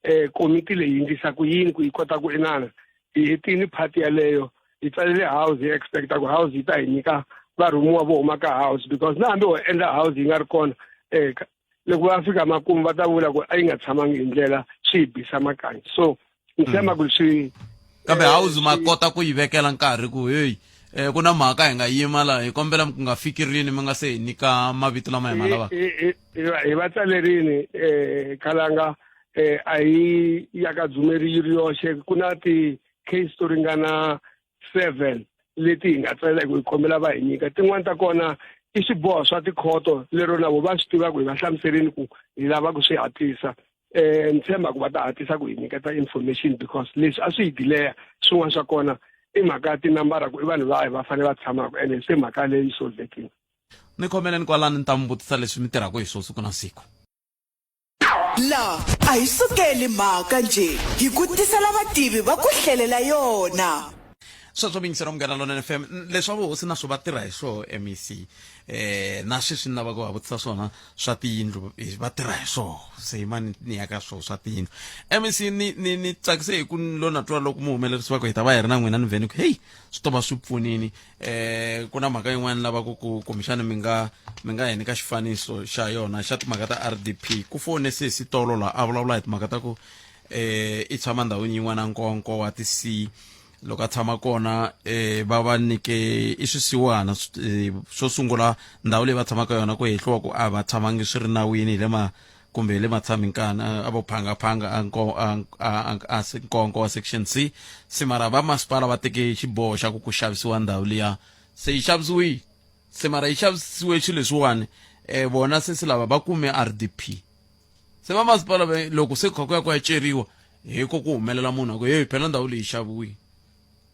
eh komiti leyi yi ndlisa ku yini ku yi kota ku inana hi hetini phati yaleyo hi tsalele house hi expecta ku house yi ta hi nyika varhumiwa vo huma ka house because na hambi ho endla house yi nga ri kona eh loko va fika makumu va ta vula ku a yi nga tshamangi hi ndlela swi hi bisa makanyi so ni tshemba ku swi kambe house ma kota ku yi vekela nkarhi ku heyi eh ku na mhaka hi nga yima laha hi kombela ku nga fiki rini mi nga se hi nyika mavito lama hi ma lavaka hi va tsalerini um khalanga um a hi ya ka dzumeri yi ri yoxe ku na ti-case to ringana 7 leti hi nga tsalela hi ku hi kombela va hi nyika tin'wani ta kona i swiboho swa tikhoto lero na vo va swi tiva ku hi va hlamuserini ku hi lava ku swi hatlisa eh ni tshemba ku va ta hatlisa ku hi nyiketa information because leswi a swi hi dileya swin'wana swa kona i mhaka ya tinambara ku i vanhu vahi va fanele va tshamaka ene se mhaka leyi solvekile ni khomeleni kwalani ni ta mi vutisa leswi mi tirhaka hi swona siku na siku La a hi sukeli mhaka njhe hi ku tisela vativi va ku hlelela yona. Sweswo miyingiseri wa Munghana Lonene FM leswa vuhosi na swo va tirha hi swoho MEC eh na sweswi ni lava ku va vutisa swona swa tiyindlu va tirha hi swoho se yimani ni ya ka swoho swa tiyindlu MEC ni ni ni tsakise hi ku lo na twa loko mu humelerisiwa ku hi ta va hi ri na n'wina ni vheni ku heyi swi to va swi pfunini eh ku na mhaka yin'wana lava ku ku kumbexana mi nga mi nga hi nyika xifaniso xa yona xa timhaka ta RDP ku fone sesi tolo la a vulavula hi timhaka ta ku eh i tshama ndhawini yin'wana nkonko wa ti-C loko a tshama kona eh va va nyike i swisiwana swo sungula ndhawu leyi va tshamaka yona ku hehliwa ku a va tshamangi swi ri nawini hi le ma kumbe hi le matshaminkhana a vo phangaphanga a nko a a a nkonko wa section C se mara va masipala va teke xiboho xa ku ku xavisiwa ndhawu liya se yi xavisiwile se mara yi xavisiwe swilo leswiwani um vona se se lava va kume RDP se va masipala loko se kha ku ya ku ya ceriwa hi ko ku humelela munhu a ku heyi phela ndhawu leyi xaviwile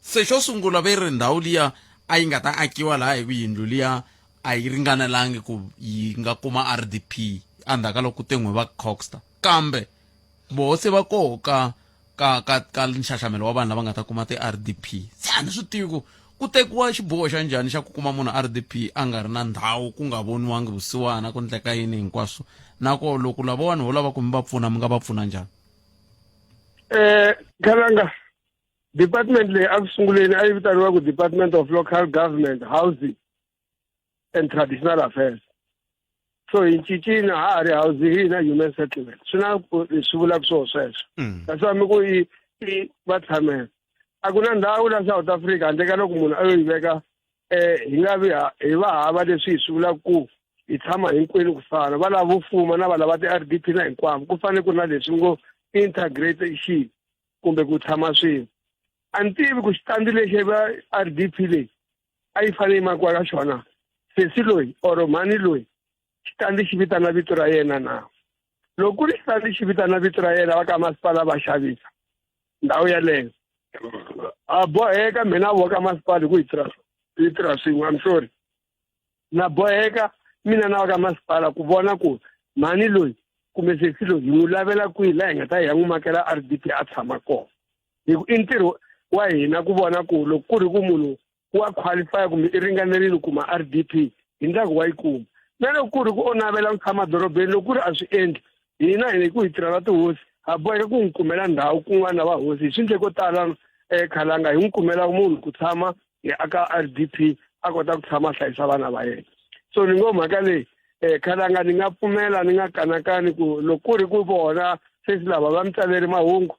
se xo sungula ve ri ndhawu liya a yi nga ta akiwa laha hi ku yindlu liya a yi ringanelangi ku yi nga kuma RDP endzhaku ka loko ku te n'we va Coxter kambe voho se va koho ka ka ka ka nxaxamelo wa vanhu lava nga ta kuma ti-RDP se a ni swi tivi ku ku tekiwa xiboho xa njhani xa ku kuma munhu RDP a nga ri na ndhawu ku nga voniwangi vusiwana ku ndleka yini hinkwaswo na ko loko lavawani ho lava ku mi va pfuna mi nga va pfuna njhani eh Khalanga department leyi a ku sunguleni a yi vitaniwa ku department of local government housing and traditional affairs so hi cincile ha ha ri housing hi na human settlement swi na swi vulaka swona sweswo mm. that's why mi ku i i va tshamela a ku na ndhawu la South Africa handle ka loko munhu a yo yi veka eh hi nga vi hi va hava leswi hi swi vulaka ku hi tshama hinkwenu ku fana va lava vo fuma na va lava ti-R_D_P na hinkwavo ku fanele ku ri na leswi ngo integration kumbe ku tshama swin'we a ni tivi ku xitandi lexi va R_D_P leyi a yi fanele yi makiwa ka xona sesi loyi or mhani loyi xitandi xi vitana vito ra yena na loko ku ri xitandi xi vitana vito ra yena va ka masipala va xavisa ndhawu yaleyo a boheka mina vo ka masipala hi ku hi tirha hi tirha swin'we I'm sorry na boheka mina na va ka masipala ku vona ku mhani loyi kumbe sesi loyi hi n'wi lavela kwihi laha hi nga ta hi ya n'wi makela R D P a tshama kona hi ku i ntirho wa hina ku vona ku loko ku ri ku munhu wa qualify kumbe i ringanerile kuma R D P hi ndlaku wa yi kuma na loko ku ri ku o navela ku tshama dorobeni loko ku ri a swi endli hina hi ku hi tirha na tihosi ha boheka ku n'wi kumela ndhawu kun'wana na vahosi hi swi ndle ko tala um khalanga hi n'wi kumela munhu ku tshama hi aka R D P a kota ku tshama a hlayisa vana va yena so ni ngo mhaka leyi um khalanga ni nga pfumela ni nga kanakani ku loko ku ri ku vona sesi lava va mi tsaleri mahungu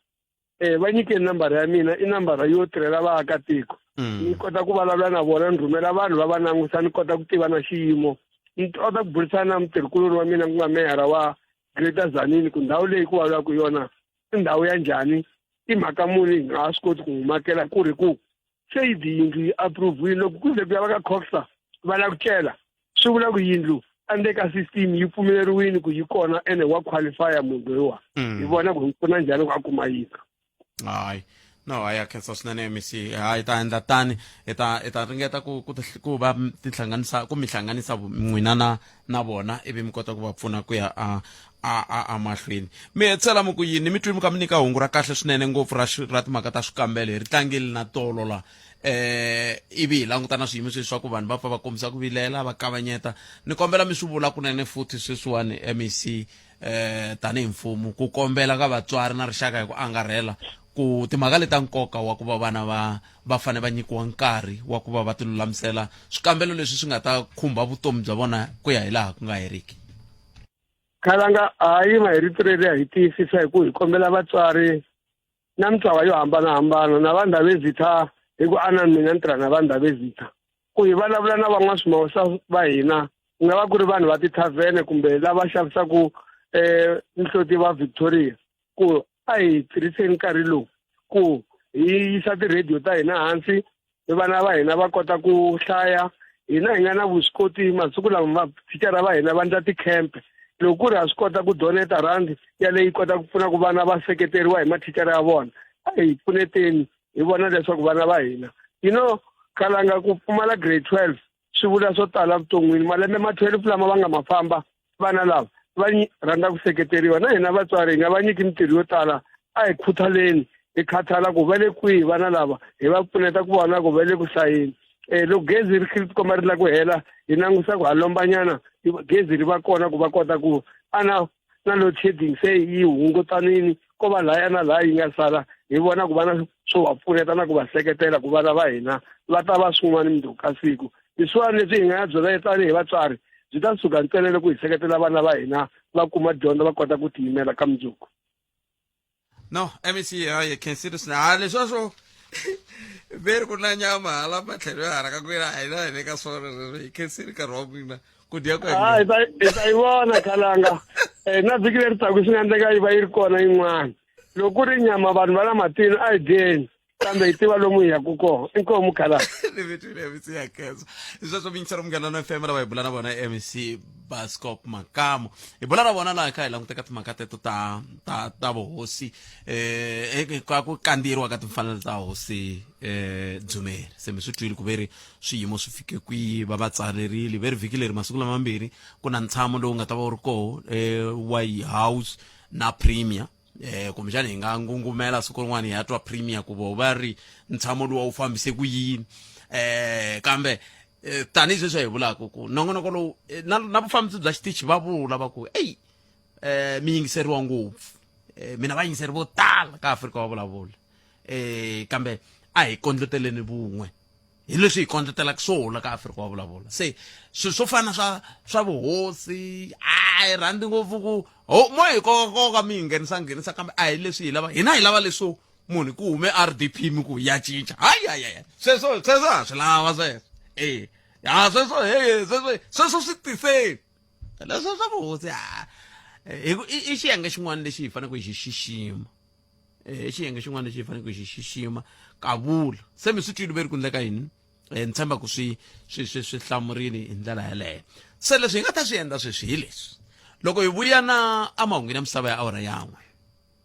eh va nyikeni nambara ya mina i nambara yo tirhela vaakatiko mm. ni kota ku vulavula na vona ni rhumela vanhu va va langusa ni kota ku tiva na xiyimo ni kota ku burisana na mutirhikuloni wa mina ku nga meyara wa Greater Zanini ku ndhawu leyi ku vulavulaka yona i ndhawu ya njhani i mhaka muni hi nga ha swi koti ku n'wi makela ku ri ku se yi yindlu yi approve-wile loko ku ze ku ya va ka coxa va lava ku cela swi vula ku yindlu ande ka system yi pfumeleriwile ku yi kona ene wa qualifya munhu loyiwa mm. hi vona ku hi pfuna njhani ku a kuma yindlu hayi no hayi a khensa swinene mec hayi ta endla tani hi ta hi ta ringeta ku ku ku va tihlanganisa ku mi hlanganisa n'wina na na vona ivi mi kota ku va pfuna ku ya a a a amahlweni mi hetisela mi ku yini mi twi mi ka mi nyika hungu ra kahle swinene ngopfu ra ra timhaka ta swikambelo hi ri tlangile na tolo la eh ivi hi languta na swiyimo sweswi swa ku vanhu va pfa va kombisa ku vilela va kavanyeta ni kombela mi swi vula kunene futhi sweswiwani mec eh tanihi mfumo ku kombela ka vatswari na rixaka hi ku angarhela ku timhaka leta nkoka wa ku va vana va va fanele va nyikiwa nkarhi wa ku va va tilulamisela swikambelo leswi swi nga ta khumba vutomi bya vona ku ya hi laha ku nga heriki. Khalanga ha yima hi rito reriya hi tiyisisa hi ku hi kombela vatswari na mintlawa yo hambanahambana na vanhu Ndhavezitha hi ku ana mina ni tirha na vanhu Ndhavezitha ku hi vulavula na van'waswimawusa va hina ku nga va ku ri vanhu va tithavhene kumbe lava xavisaka um mihloti va Victoria ku a hi tirhiseni nkarhi lowu ku hi yisa tirhediyo ta hina hansi vana va hina va kota ku hlaya hina hi nga na vuswikoti masiku lama mathicara va hina va ndla tikhempe loko ku ri ha swi kota ku doneta rhandi yaleyi kota ku pfuna ku vana va seketeriwa hi mathicara ya vona a hi pfuneteni hi vona leswaku vana va hina you know khalanga ku pfumala grade 12 swi vula swo tala vuton'wini malembe ma 12 lama va nga ma famba vana lava va rhandza ku seketeriwa na hina vatswari hi nga va nyiki mintirho yo tala a hi khuthaleni hi khathala ku va le kwihi vana lava hi va pfuneta ku vona ku va le ku hlayeni um loko gezi ri ri tikomba ri la ku hela hi langusa ku ha lombanyana gezi ri va kona ku va kota ku ana na load shedding se yi hungutanini ko va laya na laya yi nga sala hi vona ku va na swo va pfuneta na ku va seketela ku vana va hina va ta va swin'wana mundzuku ka siku leswiwani leswi hi nga ya byela tanihi vatswari byi ta suka ntsena loko hi seketela vana va hina va kuma dyondzo va kota ku tiyimela ka mundzuku No mec hayi khensile swinene ha leswiwa swo ve ri ku na nyama hala matlhelo ya hala ka ku yena a hina hi le ka swona sweswo hi khensile nkarhi wa n'wina ku dya ku hi ta hi ta yi vona khalanga na vhiki leri taka swi nga endleka yi va yi ri kona yin'wana loko ku ri nyama vanhu va la matini a hi dyeni kambe hi tiva lomu hi yaku kona inkomu khalanga ni vitwile mc ya khensa hi sweswo miyingiseri munghana na fm lava hi bula na vona mc Bascop Makamu hi bula na vona laha hi kha hi languteka timhaka teto ta ta ta vuhosi eh ka ku kandziyeriwa ka timfanelo ta hosi eh Dzumeri se mi swi twile ku ve ri swiyimo swi fike kwihi va va tsalerile ve ri vhiki leri masiku lamambirhi ku na ntshamo lowu nga ta va wu ri koho eh wa house na premier eh kumbexana hi nga ngungumela siku rin'wana hi ya twa premier ku vo va ri ntshamo luwa wu fambise ku yini eh kambe eh, tanihi sweswi hi vulaka ku nongonoko lowu eh, na, na vufambisi bya xitichi va vula va ku eyi eh mi yingiseriwa ngopfu eh, mina va yingiseri vo tala ka Afrika wa vulavula eh kambe a hi kondleteleni vun'we hi leswi hi kondletelaka swona ka Afrika wa vulavula se swilo swo fana swa swa vuhosi a hi rhandzi ngopfu ku ho mo hi kokakoka mi hi nghenisa nghenisa kambe a hi leswi hi lava hina hi lava leswo munhu ku hume RDP mi ku ya cinca hayi hayi hayi sweswo sweswo ha swi lava sweswo e ha sweswo he sweswo sweswo swi tiseni leswo swa vuhosi ha hi ku i xiyenge xin'wana lexi hi faneleke hi xi xixima i xiyenge xin'wana lexi hi faneleke hi xi xixima kavula se mi swi twile ve ri ku endleka yini ni tshemba ku swi swi swi swi hlamurile hi ndlela yeleyo se leswi hi nga ta swi endla sweswi hi leswi loko hi vuya na emahungwini ya misava ya awara yan'we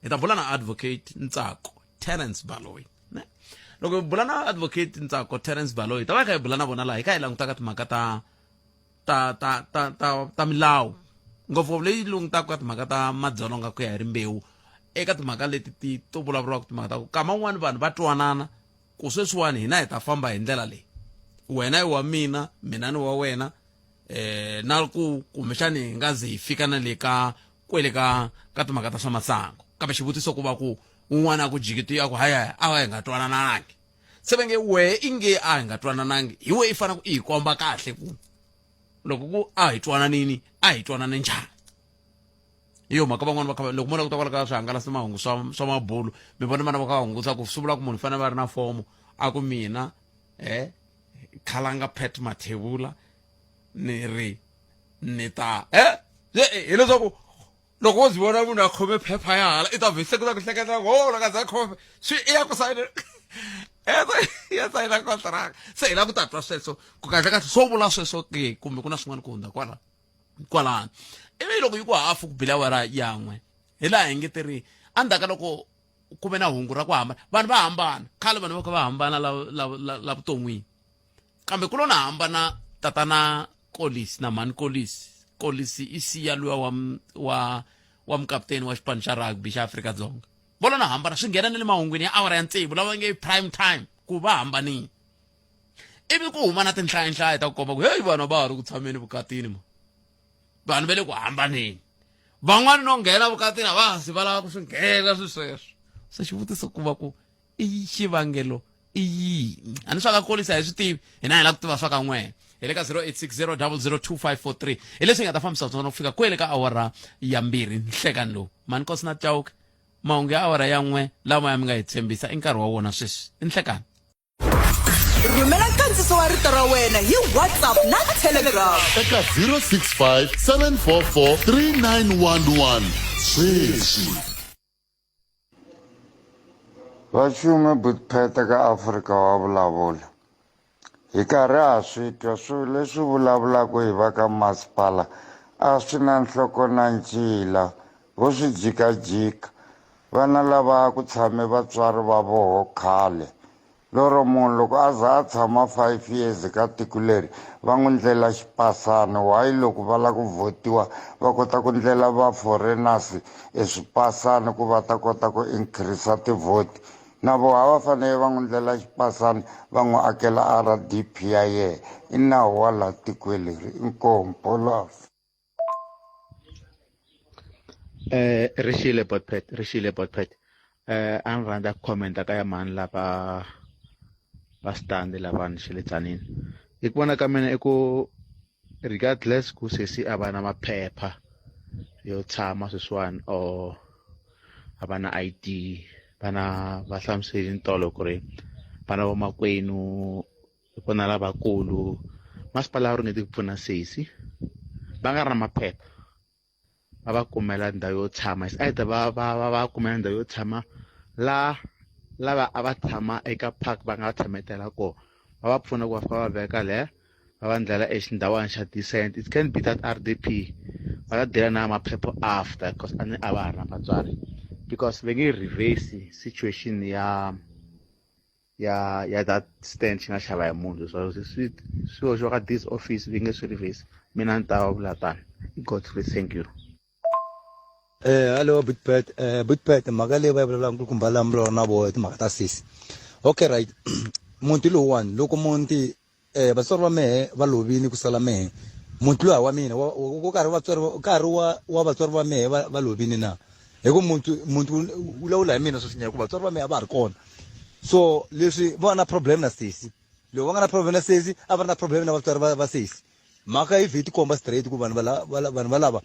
hi ta bula na advocate Ntsako Terence Baloyi ne loko hi bula na advocate Ntsako Terence Baloyi hi ta va hi kha hi bula na vona laha hi kha hi langutaka timhaka ta ta ta ta ta ta milawu ngopfungopfu leyi langutaka ka timhaka ta madzolonga ku ya hi rimbewu eka timhaka leti ti to vulavuriwaka timhaka ta ku kama un'wana vanhu va twanana ku sweswiwani hina hi ta famba hi ndlela leyi wena i wa mina mina ni wa wena eh na ku kumbexani hi nga ze hi fika na le ka kwele ka ka timhaka ta swa masangu kambe xivutiso ku va ku un'wana a ku jikiti a ku haya a hi nga twananangi se va nge wehe i nge a hi nga twananangi hi wehe i fanele ku i hi komba kahle ku loko ku a hi twananini a hi twanane njhani hi yo mhaka van'wana va kha loko mo languta kwala ka swihangalasa mahungu swa swa mabulu mi vona vana va kha va hungusa ku swi vula ku munhu fanele va ri na fomo a ku mina eh khalanga Pat Mathebula ni ri ni ta eh hileswaku loko wo byi vona munhu a khome phepha ya hala i ta vhise ku ta ku hleketa ku ho loko a za a khome swi i ya ku sayina ya sayina contract se hi lava ku ta twa sweswo ku kahle kahle swo vula sweswo ke kumbe ku na swin'wana ku hundza kwala kwalano ivi loko yi ku hafu ku bila awara yan'we hi laha hi nge ti ri endzhaku ka loko ku ve na hungu ra ku hambana vanhu va hambana khale vanhu va kha va hambana la la la la vuton'wini kambe ku lo na hambana tatana Kolisi na mhani Kolisi Kolisi i siya luya wa wa wa mukaputeni wa xipano xa rugby xa Afrika-Dzonga vo lo na hambana swi nghena ni le mahungwini ya awara ya tsevu lava nge prime time ku va hambanile ivi ku huma na tinhlayanhlaya ta ku komba ku heyi vanhu va ha ri ku tshameni vukatini ma vanhu va le ku hambaneni van'wani no nghena vukatini a va ha si va lava ku swi nghena swi sweswo se xivutiso ku va ku i xivangelo i yini a ni swa ka kolisa hi swi tivi hina hi lava ku tiva swa ka n'wehe hi le ka 0860 002543 hi leswi hi nga ta fambisa swona ku fika kwele ka awara ya mbirhi nhlekani lowu mani kosi na chauke mahungu ya awara ya n'we lama ya mi nga hi tshembisa i nkarhi wa wona sweswi i nhlekani Rhumela nkandziso wa rito ra wena hi WhatsApp na Telegram. Eka 065 744 3911 sweswi. Vaxumi Butpheta ka Afrika wa vulavula. Hi karhi ha swi twa swilo leswi vulavulaka hi va ka masipala a swi na nhloko na ncila vo swi jikajika. Vana lava a ku tshame vatswari va voho khale. Lero munhu loko a za a tshama 5 years ka tiko leri va n'wi ndlela xipasani why loko va lava ku vhotiwa va kota ku ndlela va foreigners e swipasani ku va ta kota ku increase ti-vote na voho a va fanele va n'wi ndlela xipasani va n'wi akela R_D_P ya yena i nawu wa laha tikweni leri inkomu pholasi. Eh rixile botpet rixile botpet eh a ni rhandza ku commenta ka ya mhani lava va stand lavani xi le Tzaneen hi ku vona ka mina i ku regardless ku sesi a va na maphepha yo tshama sweswiwani or a va na I_D va na va hlamuseli ntolo ku ri va na vamakwenu ku na lavakulu masipala wu ringete ku pfuna sesi va nga ri na maphepha va va kumela ndhawu yo tshama is either va va va va kumela ndhawu yo tshama la lava a va tshama eka park va nga tshametela kona va va pfuna ku va fika va veka le va va ndlela exindhawani xa decent it can be that R_D_P va ta deal na maphepha after because a ni a va ha ri na vatswari because va nge reverse situation ya ya ya that stand xi nga xava hi munhu so swi swi hoxiwa ka this office vi nge swi reverse mina ni ta vula tani i Godfrey thank you. Eh hello Butpet eh Butpet mhaka leyi va yi vulavulaka nkulukumba la mi na voho timhaka ta sesi okay right muti lowuwani loko muti eh vatswari va mehe va lovini ku sala mehe muti lowu wa mina wa karhi vatswari nkarhi wa wa vatswari va mehe va va lovini na hi ku muti muti wu lawula hi mina sweswinyana hikuva vatswari va mehe a va ha ri kona so leswi va na problem na sesi loko va nga na problem na sesi a va ri na problem na vatswari va va sesi mhaka yi vhe tikomba straight ku vanhu va vanhu valava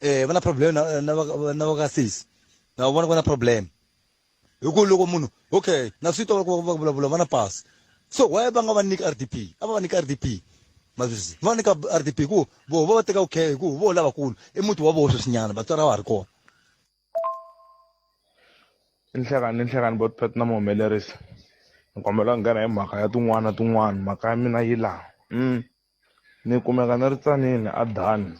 eh va na problem na na na va ka sesi na vona ku na problem hi ku loko munhu okay na swi twa loko va vulavula va na pasi so why va nga va nyiki R_D_P a va va nyika R_D_P ma swi va nyika R_D_P ku voho va va teka okay hi ku vo lavakulu i muti wa voho sweswinyana vatswari a va ha ri kona. I nhlekani i nhlekani bot na muhumelerisi ni kombela ku nghena hi mhaka ya tin'wana na tin'wana mhaka ya mina yi laha ni kumeka ni ri Tzaneen a Dani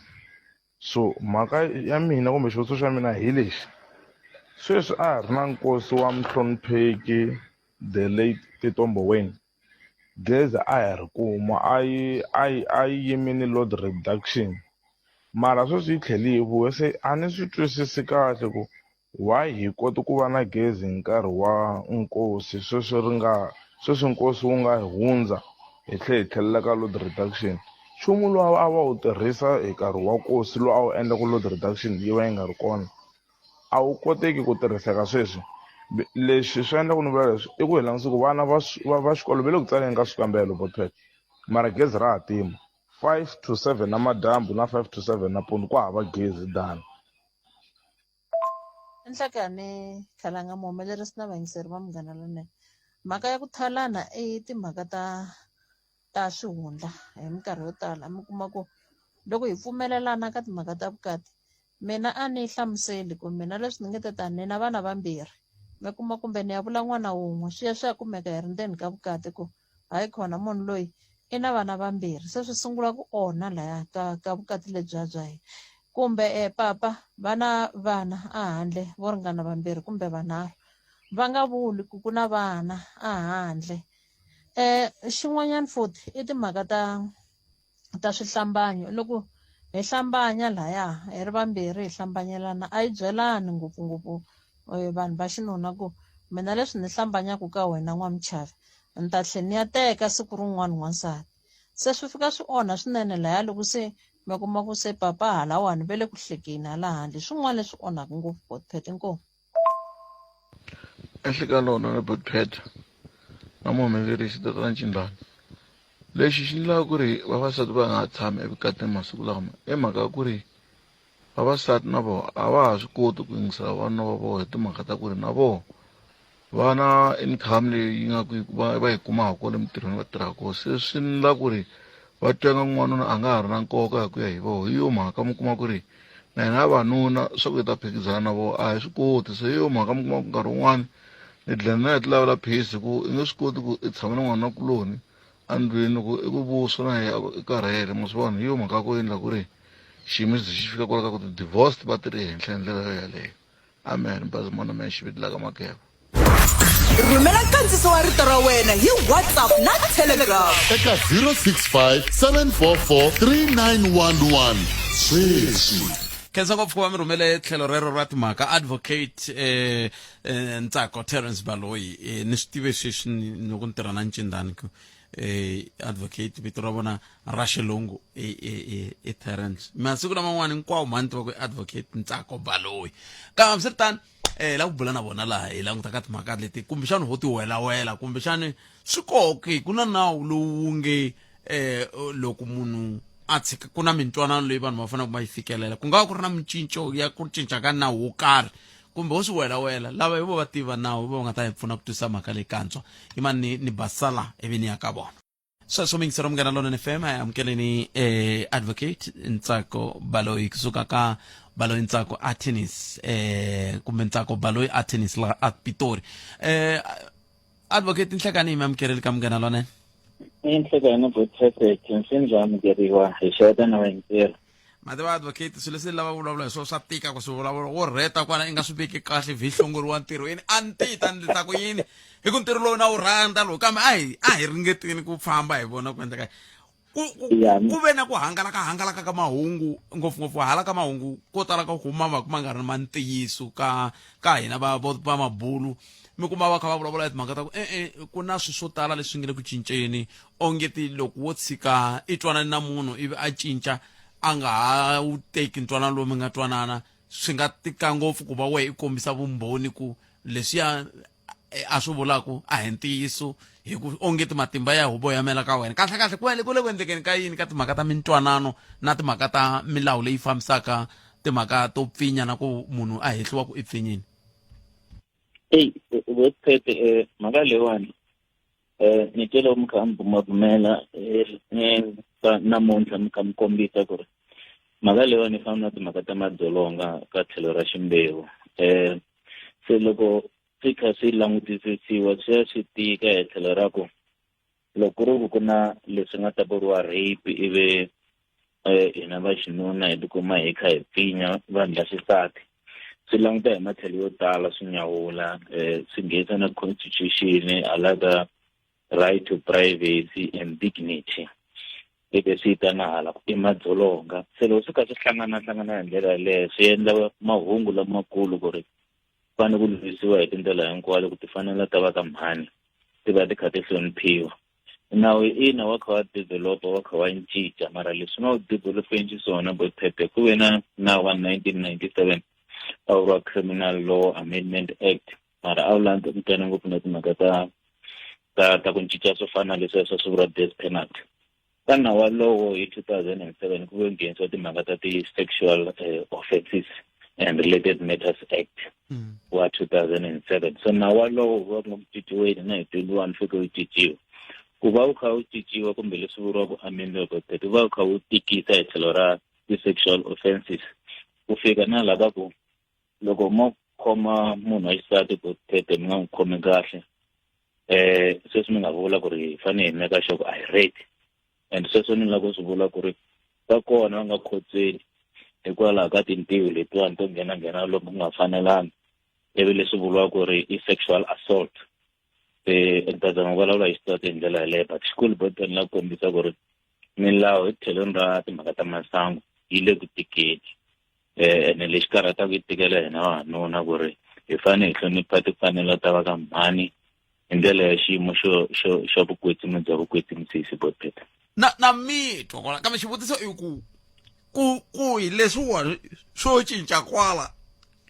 so mhaka ya mina kumbe xivutiso xa mina hi lexi sweswi a ha ri na nkosi wa muhlonipheki the late Tito Mboweni gezi a hi ri kuma a yi a yi a yi yimile load reduction mara sweswi yi tlhele yi vuya se a ni swi twisisi kahle ku Why hi koti ku va na gezi hi nkarhi wa nkosi sweswi ri nga sweswi nkosi wu nga hundza hi tlhe hi tlhelela ka load reduction nchumu lowu a va wu tirhisa hi nkarhi wa nkosi lowu a wu endla ku load reduction yi va yi nga ri kona a wu koteki ku tirhiseka sweswi leswi swi endla ku ni vula leswi i ku hi langutisa ku vana va va va xikolo va le ku tsaleni ka swikambelo botpet mara gezi ra ha tima 5 to 7 namadyambu na 5 to 7 nampundzu ku hava gezi dani. Nhlekani Khalanga muhumelerisi na vayingiseri va Munghana Lonene. Mhaka ya ku thalana i timhaka ta ta swihundla hi minkarhi yo tala mi kuma ku loko hi pfumelelana ka timhaka ta vukati mina a ni hlamuseli ku mina leswi ni nge te tani ni na vana vambirhi mi kuma kumbe ni ya vula n'wana wun'we swi ya swi ya kumeka hi ri ndzeni ka vukati ku hayi khona munhu loyi i na vana vambirhi se swi sungula ku onha laya ka ka vukati lebyiya bya hina kumbe e papa va na vana a handle vo ringana vambirhi kumbe vanharhu va nga vuli ku ku na vana a handle xin'wanyana futhi i timhaka ta ta swihlambanyo loko Hi hlambanya laya hi ri vambirhi hi hlambanyelana a yi byelani ngopfungopfu eh, vanhu va xinuna ku mina leswi ni hlambanyaka ka wena n'wamuchavi ni ta tlhela ni ya teka siku rin'wana n'wansati se swi fika swi onha swinene laya loko se mi kuma ku se papa halawani ve le ku hlekeni hala handle swin'wana leswi onhaka ngopfu botpet inkomu Enhlekani lona na Botpet na muhumelerisi tatana Ncindani lexi xi endlaka ku ri vavasati va nga ha tshami evukatini masiku lama i mhaka ya ku ri vavasati na vona a va ha swi koti ku yingisela vavanuna va vona hi timhaka ta ku ri na vona va na income leyi nga ku va va yi kumaka kwale emitirhweni va tirhaka kona se swi endla ku ri va twa nga n'wanuna a nga ha ri na nkoka hi ku ya hi vona hi yo mhaka mi kuma ku ri na hina vavanuna swa ku hi ta phikizana na vona a hi swi koti se hi yo mhaka mi kuma ku nkarhi wun'wani ni dlina na hi ti lavela peace hi ku i nge swi koti ku i tshama na n'wana kuloni endlwini loko i ku vuswa na yehe i karhele ma swi vona hi yo mhaka ku endla ku ri xiyimo xi ze xi fika kwala ka ku ti-divorce ti va ti ri henhla hi ndlela yo yaleyo amen bazi mona mehe xiviti la ka makeva rhumela nkandziso wa rito ra wena hi whatsapp na telegram eka 065 744 3911 sweswi khensa ngopfu ku va mi rhumele tlhelo rero ra timhaka advocate eh, eh, ntsako terence baloyi eh, ni swi tive sweswi loko ni tirha na ncindani ku eh, advocate vito ra vona ra xilungu i, i, i, i terence masiku laman'wana hinkwawo mhani tiva ku i advocate ntsako baloyi kambe hambiswiritano eh la ku bula na vona laha hi languta ka timhaka leti kumbexani ho ti welawela kumbexani swi koki ku na nawu lowu wu nge eh loko munhu a tshika ku na mintwanano leyi vanhu va faneleke va yi fikelela ku nga va ku ri na micinco ya ku cinca ka nawu wo karhi kumbe wo swi welawela lava hi vo va tiva nawu va nga ta hi pfuna ku twisisa mhaka leyi kantswa yimani ni, ni basala ivi ni ya ka vona sweswo mingisero munghana lonene fm a hi amukeleni eh, advocate ntsako baloyi kusuka ka baloyi ntsako attorneys eh, kumbe ntsako baloyi attorneys la a pitori eh, advocate nhlekani hi mi amukeleli ka munghana lonene Inhlekani Buthethe Nsinjani amukeriwa hi xeweta na vayingiseri. Mativa advocate swilo leswi lava vulavula hi swona swa tika ku swi vulavula wo rheta kwala i nga swi veki kahle vhi hlongoriwa ntirhweni a ni ti ta ni ta ku yini hi ku ntirho lowu na wu rhandza lowu kambe a hi a hi ringetini ku famba hi vona ku endleka ku ku ku ve na ku hangalaka hangalaka ka mahungu ngopfungopfu hala ka mahungu ko tala ka ku ma va ma nga ri ma ntiyiso ka ka hina va va mabulu mi kuma va kha va vulavula hi timhaka ta ku e-e ku na swilo swo tala leswi nga le ku cinceni ongeti loko wo tshika i twanani na munhu ivi a cinca a nga ha wu teki ntwanano lowu mi nga twanana swi nga tika ngopfu ku va wehe i kombisa vumbhoni ku leswiya eh, a swi vulaku a hi ntiyiso hi ku ongeti matimba ya huvo yamela ka wena kahle kahle ku ku le ku endlekeni ka yini ka timhaka ta mintwanano na timhaka ta milawu leyi fambisaka timhaka to pfinya na ku munhu a hehliwa ku i pfinyini eyi website um mhaka leyiwani um ni twe loko mi kha mi bumabumela eh, namuntlha mi kha mi kombisa ku ri mhaka leyiwani yi fana na timhaka ta madzolonga ka tlhelo ra ximbewu um se loko swi kha swi langutisisiwa swi ya swi tika hi tlhelo ra ku loko ku ri ku ku na leswi nga ta vuriwa rape ivi um hina va xinuna hi tikuma hi kha hi pfinya vanhu va xisati swi languta hi matlhelo yo tala swi nyawula um swi nghenisa na constitution hala ka right to privacy and dignity ivi swi ta na hala i madzolonga se loko swi kha swi hlangana hlangana hi ndlela yaleyo swi endla mahungu lamakulu ku ri fanele ku lwisiwa hi tindlela hinkwato ku tifanelo ta va ka mhani ti va ti kha ti hloniphiwa nawu ina wa kha wa developa wa kha wa cinca mara leswi nga wu developeni xiswona bophephe ku ve na nawu wa 1997 a vuriwa criminal law amendment act mara a wu langutane ngopfu na timhaka ta ta ta ku cinca swo fana na leswiya swa swi vuriwa death penalty Ka nawu walowo hi 2007 ku ve nghenisiwa timhaka ta ti-sexual eh, offences and related matters act mm. wa 2007 so nawu walowo wu va ku cinciweni na hi 21 fike wu cinciwa ku va wu kha wu cinciwa kumbe leswi vuriwaka amendment wu va wu kha wu tikisa hi tlhelo ra ti-sexual offences ku fika na lava ku loko mo khoma munhu wa xisati ku tete mi nga n'wi khomi kahle eh sweswi mi nga vula ku ri hi fanele hi meka sure ku a hi rape and sweswo ni lava ku swi vula ku ri va kona va nga khotsweni hikwalaho ka tintiho letiwani to nghena nghena lomu ku nga fanelanga ivi leswi vuriwaka ku ri i sexual assault se ni ta zama ku vulavula hi xitswatsi hi ndlela yaleyo but xikulu boteni la ku kombisa ku ri milawu hi tlhelweni ra timhaka ta masangu yi le ku tikeni um ene lexi karhataka yi tikela hina vavanuna ku ri hi fanele hi hlonipha timfanelo ta va ka mhani hi ndlela ya xiyimo xo xo xa vukwetsimi bya vukwetsimisisi botpeta na na mitwa kwala kambe xivutiso i ku ku ku hi leswiwani swo cinca kwala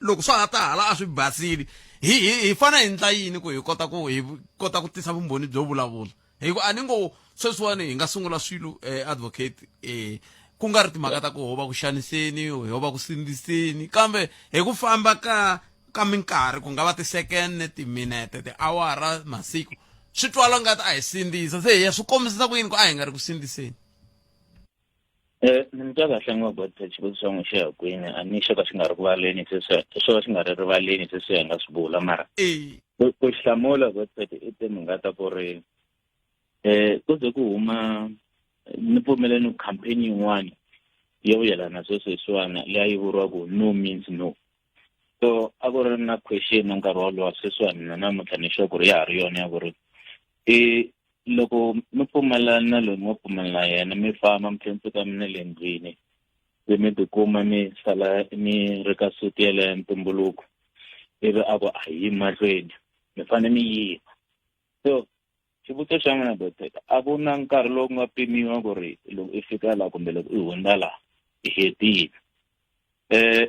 loko swa ha ta hala a swi basile hi hi hi fanele hi endla yini ku hi kota ku hi kota ku tisa vumbhoni byo vulavula hi ku a ni ngo sweswiwani hi nga sungula swilo eh, advocate eh, ku nga ri timhaka ta ku ho va ku xaniseni ho va ku sindziseni kambe hi ku famba ka ka minkarhi ku nga va tisekende timinete tiawara masiku swi twala ngati a hi sindzisa se hi ya swi kombisisa ku yini ku a hi nga ri ku sindziseni Eh, ni twa kahle ngo Godfrey xivutiso xa n'wi xi ya kwini a ni xo ka xi nga ri ku valeni sweswi xo ka xi nga ri rivaleni sweswi hi nga swi vula mara ku ku hlamula Godfrey i timhaka ta ku ri eh ku ze ku huma ni pfumeleni campaign yin'wana yo yelana sweswi leswiwani leyi a yi vuriwa ku no means no so a ku ri na question na nkarhi wolowo sweswiwani na namuntlha ni sure ku ri ya ha ri yona ya ku ri i loko mi pfumelana na loyi mi nga pfumelela na yena mi famba mi tlhela mi fika mi na le ndlwini se mi tikuma mi sala mi ri ka suti yeleyo ya ntumbuluko ivi a ku a hi yi mahlweni mi fanele mi yima so xivutiso xa n'wina doctor a ku na nkarhi lowu nga pimiwa ku ri loko i fika laha kumbe loko i hundza laha i hetile um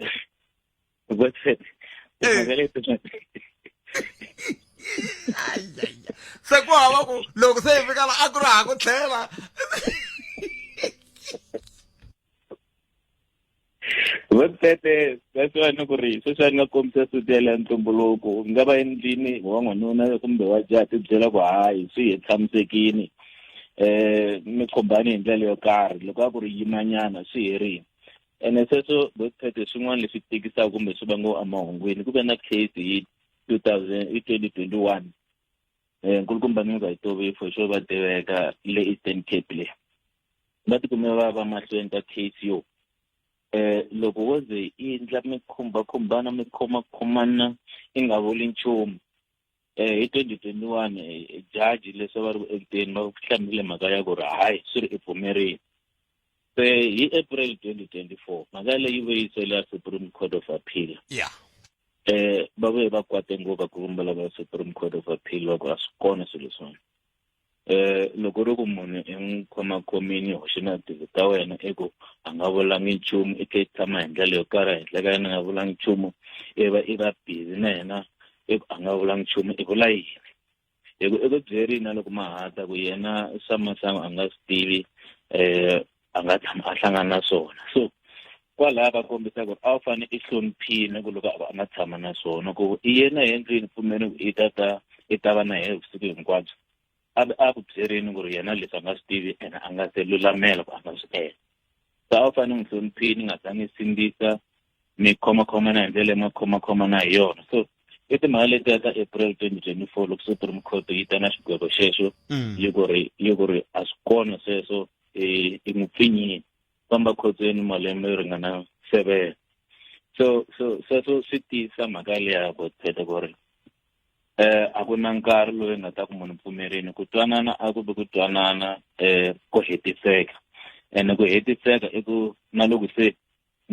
Se ku hava ku loko se hi fika la a ku ri ha ku tlhela. Votete that's why ni ku ri sweswi a ni nga kombisa suti ya leya ntumbuluko u nga va endlini wa n'wanuna kumbe wa jaha ti byela ku hayi swi hi tshamisekini eh mi khumbani hi ndlela yo karhi loko a ku ri yimanyana swi herile ene sweswo botpete swin'wana leswi tikisaka kumbe swi vangiwa emahungwini ku ve na case hi 2000 hi 2021 eh nkulukumba ni nga yi tivi for sure va tiveka le Eastern Cape le va tikume va va mahlweni ka case yo eh loko wo ze i endla mi khumba khumbana mi khoma khomana i nga vuli nchumu eh hi 2021 eh, judge leswi va ri ku ekuteni va hlamule mhaka ya ku ri hayi swi ri i pfumerile se hi april 2024 mhaka leyi vuyisele ya supreme court of appeal yeah eh va vuye va kwate ngopfu vakulukumba lava supreme court of appeal va ku a swi kona swilo leswiwani eh loko ri ku munhu i n'wi khomakhomini hoxe na tivi ta wena i ku a nga vulangi nchumu i tlhe tshama hi ndlela yo karhi henhla ka yena a nga vulangi nchumu i va i va busy na yena i ku a nga vulangi nchumu i vula yini hi ku i ku byerini na loko mahata ku yena swa masangu a nga swi tivi eh a nga tshama a hlangana na swona so kwalaya va kombisa ku ri a wu fanele i hloniphile ku loko a nga tshama na swona ku i yena endlwini pfumeli ku i ta ta i ta va na yena vusiku hinkwabyo a a ku byerini ku ri yena leswi a nga swi tivi ene a nga se lulamela ku a nga swi endla so a wu fanele n'wi hloniphini nga zangi sindzisa mi khomakhomana hi ndlela leyi ma khomakhomana hi yona so i timhaka letiya ta april 2024 loko supreme court yi ta na xigwevo xexo mm. yi ku ri yi ku ri a swi kona sweswo i n'wi pfinyile famba khotsweni malembe yo ringana seven so so sweswo swi tiyisa mhaka liya botete ku ri eh a ku na nkarhi loyi nga ta ku munhu pfumerini ku twanana a ku vi ku twanana eh ku hetiseka ene ku hetiseka i ku na loko se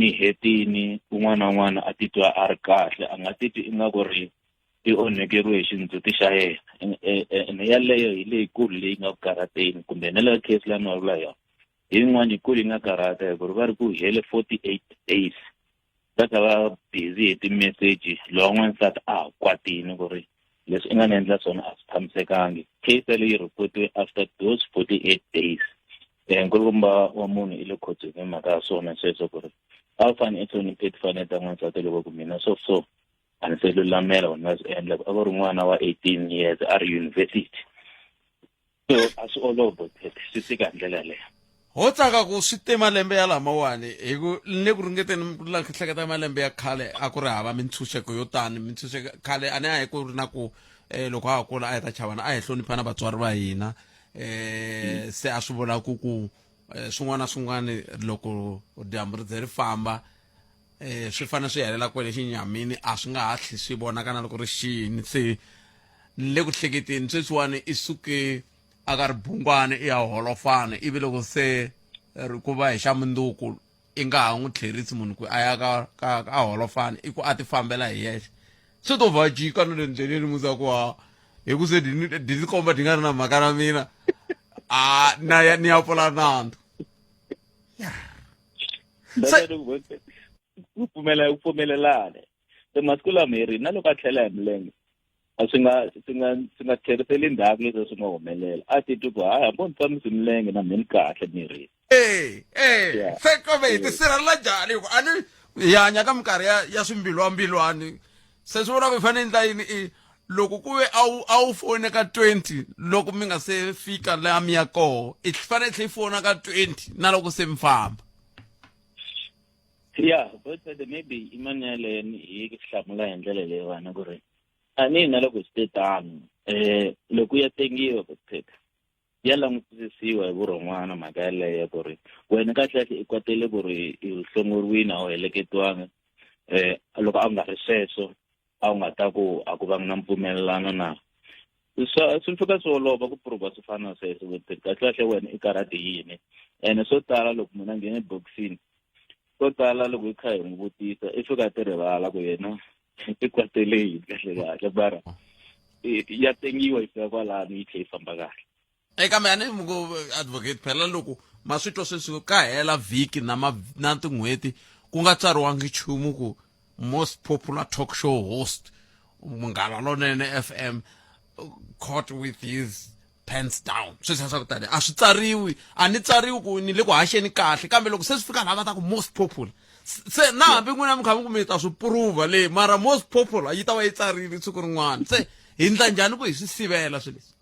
ni hetini un'wana na un'wana a titwa a ri kahle a nga titwi ingaku ri i onhekeriwe hi xindzhuti xa yena ene yaleyo hi leyikulu leyi nga ku karhateni kumbe na leyo case leyi a ni vulavula hi yona hi yin'wana yikulu yi nga karhata hi ku ri va ri ku hele 48 days va kha va busy hi timeseji lowa n'wansati a ha kwatini ku ri leswi i nga ni endla swona a swi tshamisekangi case yaleyo yi report-iwe after those 48 days um nkulukumba wa munhu i le khotsweni hi mhaka ya swona sweswo ku ri a wu fanele i hloniphe timfanelo ta n'wansati loko ku mina so so a ni se lulamela ku ni nga swi endla a ku ri n'wana wa 18 years a ri university so a swi olovi swi tika hi ndlela yaleyo ho tsaka ku swi te malembe ya lamawani hi ku ni ku ringeteni ku hleketa malembe ya khale a ku ri hava mintshunxeko yo tani mintshunxeko khale a ni a hi ku ri na ku um loko ha ha kula a hi ta chavana a hi hlonipha na vatswari va hina eh se a swi vula ku ku eh, swin'wana na swin'wana loko dyambu ri ze ri famba eh swi fanele swi helela kwele xinyamini a swi nga ha tlhi swi vonaka na loko ri xini se ni le ku hleketeni sweswiwani i suke a ka ribungwani i ya holofani ivi loko se ri ku va hi xa munduku i nga ha n'wi tlherisi munhu ku a ya ka ka a holofani i ku a ti fambela hi yexe se to va jika na le ndleleni musa ku ha hi ku se di di komba di nga ri na mhaka na mina a na ya ni ya pfula nandzu ku pfumela ku pfumelelana se masiku lama hi ri na loko a tlhela hi milenge a swi nga swi nga swi nga tlheriseli ndzhaku leswi swi nga humelela a titwi ku hayi hambi o ni fambisi milenge na mina ni kahle mirini e e se kambe hi tisirhelela njhani hi ku a ni hi hanya ka minkarhi ya ya swimbilwambilwani se swi vona ku hi fanele endla yini i loko ku ve a wu a wu fone ka 20 loko mi nga se fika laha mi ya koho i fanele tlhe yi fona ka 20 na loko se mi famba ya but maybe imani yaleyo yi hlamula hi ndlela leyiwani ku ri a ni na loko swi te tano um loko ya tengiwa ku pheka ya langutisisiwa hi vurhon'wana mhaka yaleyo ku ri wena kahlekahle i kwatele ku ri i hlongoriwile a wu heleketiwanga um loko a nga ri sweswo a wu nga ta ku a ku vangi na mpfumelelano na swa swi fika swi olova ku prova swi fana na sweswo ku kahlekahle wena i karhate yini ene swo tala loko munhu a nghene ebokisini swo tala loko hi kha hi n'wi vutisa i fika a ti rivala ku yena i kwatele yini kahle kahle mara ya tengiwa yi fika kwalano yi tlhe yi famba kahle e kambe a ni ku advocate phela loko ma swi twa sweswi ka hela vhiki na ma na tin'hweti ku nga tsariwangi nchumu ku most popular talk show host munghana lonene fm caught with his pants down sweswiya swa ku tani a swi tsariwi a ni tsariwi ku ni le ku haxeni kahle kambe loko se swi fika laha va ta ku most popular se na hambi n'wina mi kha mi ku mi ta swi prova le mara most popular yi ta va yi tsarile siku rin'wana se hi ndla njhani ku hi swi sivela swilo leswi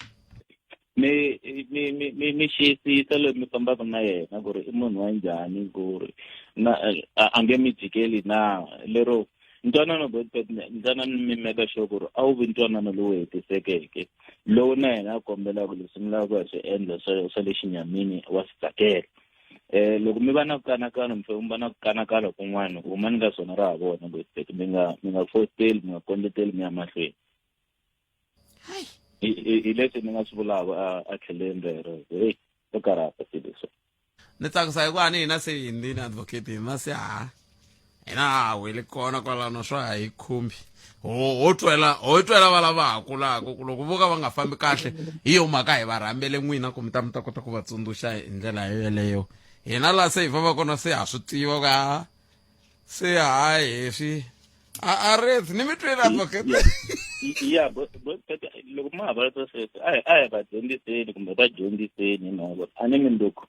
mi mi mi mi mi xiyisisa loyi mi fambaka na yena ku ri i munhu wa njhani ku ri na a nge mi jikeli na lero ntwanano ntwanano mi meka sure ku ri a wu vi ntwanano lowu hetisekeke lowu na yena a kombelaka leswi mi lavaka ku ya swi endla swa swa le xinyamini wa swi tsakela eh loko mi va na ku kanakana mi fanele mi va na ku kanakana kun'wana humani ka swona ra ha vona Godfred mi nga mi nga fositeli mi nga kondleteli mi ya mahlweni hi leswi ni nga swi vulaka a tlheleni rero heyi swo karhata swilo leswi ni tsakisa hikuva a ni hina se hindzini advocate hina se ha hina ha weli kona kwalano swa ha hi khumbi ho twela ho twela va lava ha kulaka ku loko vo ka va nga fambi kahle hi yo mhaka hi va rhambele n'wina ku mi ta mi ta kota ku va tsundzuxa hi ndlela yoyeleyo hina laha se hi famba kona se ha swi tiva ka se hayi hi swi a a rezi ni mi twile advocate ya loko ma ha vulavula sweswo a hi a hi va dyondziseni kumbe va dyondziseni hi mhaka ku a ni mindzuku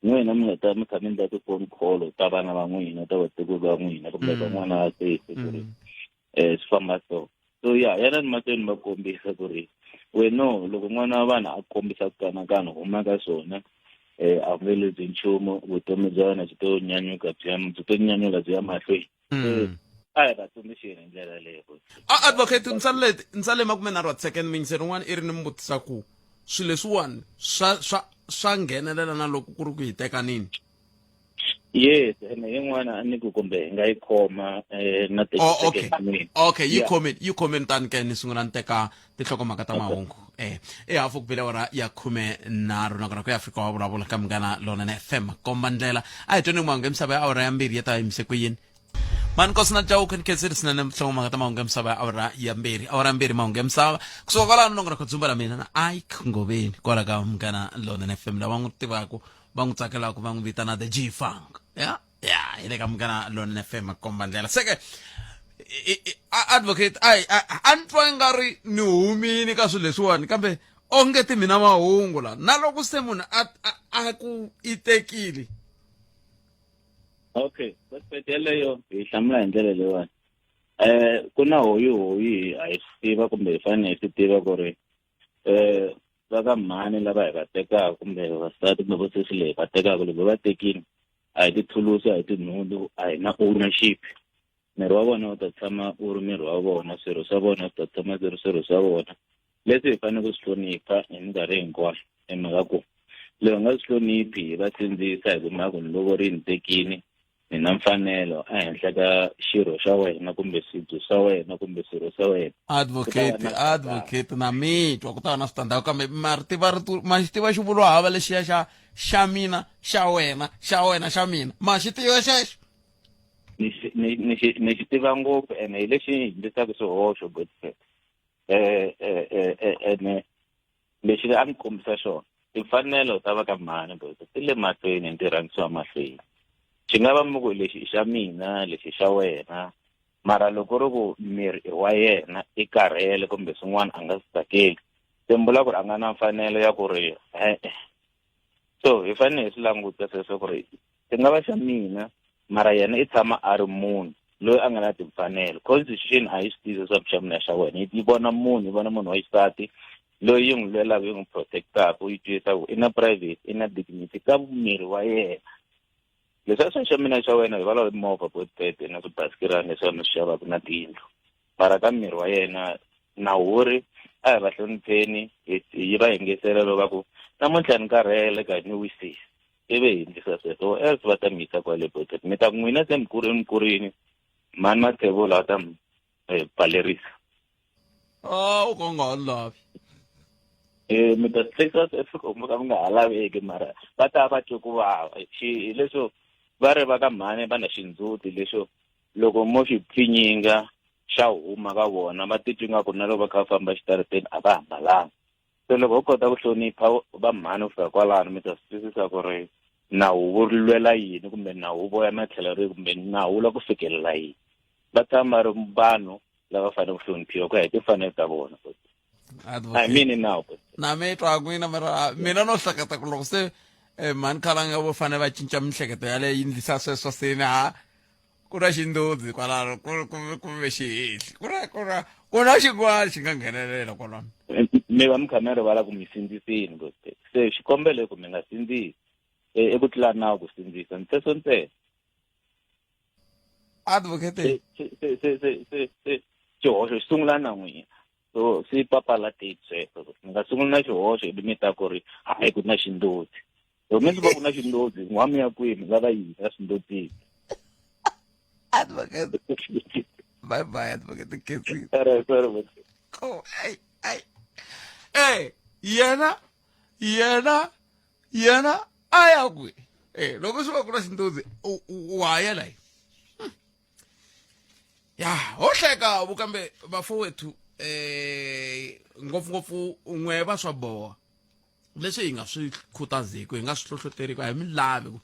n'wina mi nga ta mi kha mi endla ti-phone call ta vana va n'wina ta vatukulu va n'wina kumbe mm. van'wana va sesi ku ri um swi famba so so ya yanani mahlweni va kombisa ku ri weno loko n'wana wa vanhu a kombisa ku kanakana huma ka swona um a ku nge lebyi nchumu vutomi bya wena byi to nyanyuka byi ya byi to nyanyula byi ya mahlweni mm. a hi va tsundzuxeni hi ndlela leyo a advocate ntsale ntsale makumenharhu wa second mingiseri rin'wana i ri ni mi vutisa ku swilo leswiwani swa swa swa nghenelela na loko ku ri ku hi tekanini yes ene yin'wana a ni ku kumbe hi nga yi khoma eh, na oh, okay okay yi khomeni yi khomeni tani ke ni sungula ni teka tinhlokomhaka ta mahungu eh i hafu ku bile awara ya khume nharhu nakona ku ya afrika wa vulavula ka munghana lonene fm komba ndlela a hi tweni mahungu ya misava ya awara ya mbirhi ya ta yimise ku yini mani nkosi na chauke ni khensile swinene nhlokomhaka ta mahungu ya misava ya awara ya mbirhi awara ya mbirhi mahungu ya misava kusuka kwalano nongonoko ku dzumba la mina na ike ngoveni kwala ka munghana lonene fm lava n'wi tivaka va n'wi tsakelaka va n'wi vitana the g funk ya ya hi le ka munghana lonene fm komba ndlela seke advocate a a ni twa nga ri ni humini ka swilo leswiwani kambe onge ti mina mahungu la na loko se munhu a a ku i tekile okay respect yeleyo hi hlamula hi ndlela leyiwani eh ku na hoyi hoyi a hi swi tiva kumbe hi fanele hi swi tiva ku ri eh va ka mhani lava hi va tekaka kumbe vavasati kumbe vosesi leyi va tekaka loko va tekile a hi tithulusi a hi tinhundzu a hi na ownership miri wa vona wu ta tshama wu ri miri wa vona swirho swa vona swi ta tshama swi ri swirho swa vona leswi hi fanele ku swi hlonipha hi minkarhi hinkwayo hi mhaka ku loko nga swi hloniphi hi va sindzisa hi ku mhaka ku ni lovorini tekini Ni na mfanelo ehenhla ka xirho xa wena kumbe swibye swa wena kumbe swirho swa wena. Advocate, advocate na mi twa ku ta va na switandzhaku kambe ma ri tiva rito ma xi tiva xivulwa hava lexiya xa xa mina xa wena xa wena xa mina ma xi tiva xexo ni xi ni ni xi ni xi tiva ngopfu ene hi lexi hindzisaka swihoxo Godfrey eh eh eh ene lexi a mi kombisa xona timfanelo ta va ka mhani boys ti le mahlweni ti rhangisiwa mahlweni xi nga va mi ku lexi i xa mina lexi xa wena mara loko ri ku miri i wa yena i karhele kumbe swin'wana a nga swi tsakeli se mi vula ku ri a nga na mfanelo ya ku ri e-e so hi fanele hi swi languta sweswo ku ri xi nga va xa mina mara yena i tshama a ri munhu loyi a nga na timfanelo constitution a yi swi tivi leswaku xa mina xa wena yi vona munhu yi vona munhu wa xisati loyi yi n'wi lwelaka yi n'wi protectaka yi twisisa ku i na private i na dignity ka miri wa yena leswi a swi xa mina xa wena hi vulavula hi movha botete na swibasikirani leswi mi swi xavaka na tiyindlu mara ka miri wa yena nawu wu ri a hi va hlonipheni hi va yingisela loko va ku namuntlha ni karhele ka ni wisisa ivi hi endlisa sweswo or else va ta mi yisa kwale botete mi ta ku n'wina se mi kurini mi kurini mhani mathevula va ta mi eh, pfalerisa a u ka u nga ha lavi eh mi ta tlekisa sweswo mi ka mi nga ha laveki mara va ta va twe ku vava xi hi leswo va ri va ka mhani va na xindzhuti lexo loko mo xi pfinyinga xa huma ka vona va titwi nga ku na loko va kha va famba xitarateni a va hambalanga se loko ho kota ku hlonipha va mhani ku fika kwalano mi ta swi twisisa ku ri nawu wu lwela yini kumbe nawu wu voya matlhelo rihi kumbe nawu wu lava ku fikelela yini va tshama va ri vanhu lava fanele ku hloniphiwa ku ya hi timfanelo ta vona I mean nawu na mi twa n'wina mara mina no hleketa ku loko se eh, mhani khalanga vo fanele va cinca mihleketo yaleyo yi ndlisa sweswo seni ha ku na xindudzi kwalano ku ku ku ve xihehli ku na ku na ku na xin'wana xi nga nghenelela kwalano mi va mi kha mi rivala ku mi sindzisini se xikombelo i ku mi nga sindzisi i ku tlula nawu ku sindzisa ntseswo ntsena advocate se se se se se xihoxo xi sungula na n'wina so swi papalateki sweswo mi nga sunguli na xihoxo ivi mi ta ku ri hayi ku na xindoti loko mi swi va ku na xindoti n'wa mi ya kwihi mi lava yini ka xindotini advocate bye bye advocate Ketsi sorry sorry oh ai ai eh yena yena yena a ya kwihi eh loko swi va ku na xindoti wa yela yi ya ho hleka vu kambe vafowethu eh ngopfungopfu n'we va swa boha leswi hi nga swi khutaziku hi nga swi hlohloteriku a hi mi lavi ku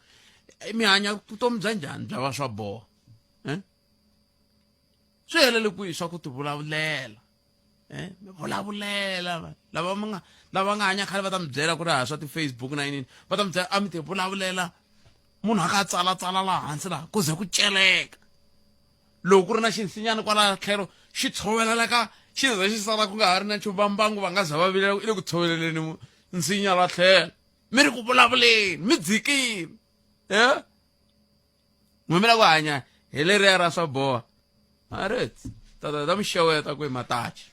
mi hanya vutomi bya njhani bya va swa boha eh swi helele kwihi swa ku tivulavulela eh mi vulavulela lava mi nga lava nga hanya khale va ta mi byela ku ri ha swa ti-facebook na yinini va ta mi byela a mi ti vulavulela munhu a ka a tsalatsala laha hansi laha ku ze ku celeka loko ku ri na xinsinyana kwala tlhelo xi tshoveleleka xi ze xi sala ku nga ha ri na nchumu va mbangu va nga za va vilela i le ku tshoveleleni nsinya la tlhelo mi ri ku vulavuleni mi dzikile e n'we mi la ku hanya hi leriya ra swa boha aret tata ta mi xeweta ku i matachi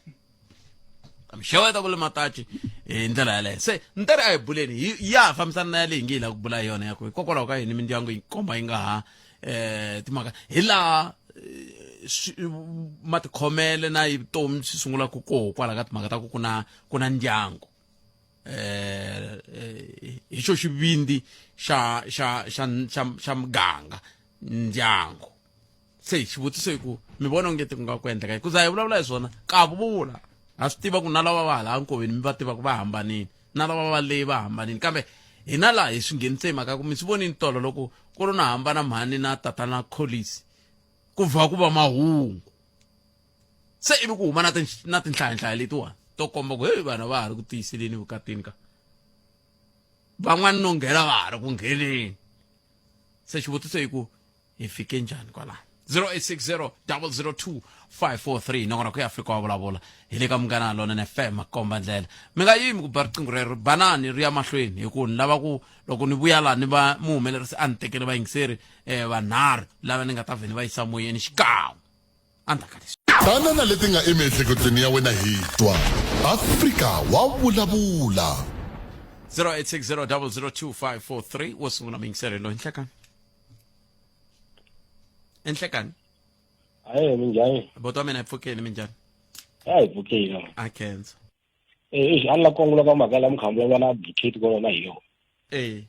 ta mi xeweta ku le matachi hi ndlela yaleyo se ni ta ri a hi buleni hi ya ha fambisana na yaleyi nge yi lava ku bula hi yona ya ku hikokwalaho ka yini mindyangu yi komba yi nga ha um timhaka hi laha eh, matikhomele na yi vutomi swi sungulaka koho kwala ka timhaka ta ku ku na ku na ndyangu eh, eh hi xo xivindzi xa xa xa xa xa muganga ndyangu se xivutiso i ku mi vona onge ti ku nga ku endleka ku za hi vulavula hi swona ka vula ha swi tiva ku na lava va hala nkoveni mi va tiva ku va hambanile na lava va leyi va hambanile kambe hina laha hi swi nghenise hi mhaka ku mi swi vonini tolo loko ku ri na hambana mhani na tatana kholisi ku vha ku va mahungu se ivi ku huma na na tinhlayanhlaya letiwani to komba ku heyi vanhu va ha ri ku tiyiseleni vukatini ka van'wani no nghena va ha ri ku ngheneni se xivutiso i ku hi fike njhani kwalaho 0860 002 543 nakona ku ya afrika wa vulavula hi le ka munghana lonene fm komba ndlela mi nga yimi ku ba riqingho rero banani ri ya mahlweni hi ku ni lava ku loko ni vuya laha ni va muhumelerisi a ni tekele vayingiseri um vanharhu lava ni nga ta vhe ni va yisa moyeni xikan'we endzhaku ka leswi Tana na leti nga emiehleketweni ya wena hi twa Afrika wa vulavula. 0860 002 543 wo sungula muyingiseri loyi nhlekani. Enhlekani. Hayi minjhani? Bota mina hi pfukeni minjhani? A hi pfukeni. A khensa. Eh, a ni la ku angula ka mhaka la mi kha mi vulavula na advocate kwala na hi yona. Eh.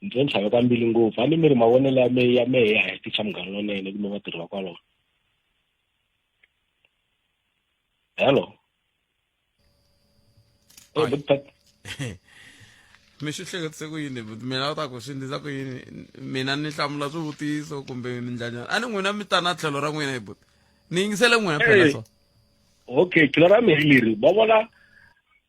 Ni twe ni tlhaveka mbilu ngopfu. A ni mi ri mavonelo ya mehe ya mehe a hi xitichi xa Munghana Lonene kumbe vatirhi va kwalano. Hello. Eh, Ai. Big Pat. Mi swi hleketise ku yini buti? Mina u ta ku swi ndlisa ku yini? Mina ni hlamula swivutiso kumbe mindlanyana. A ni n'wina mi ta na tlhelo ra n'wina hi buti. Ni yingisele n'wina phela Hey. so. Okay, tlhelo ra mehe leri va vona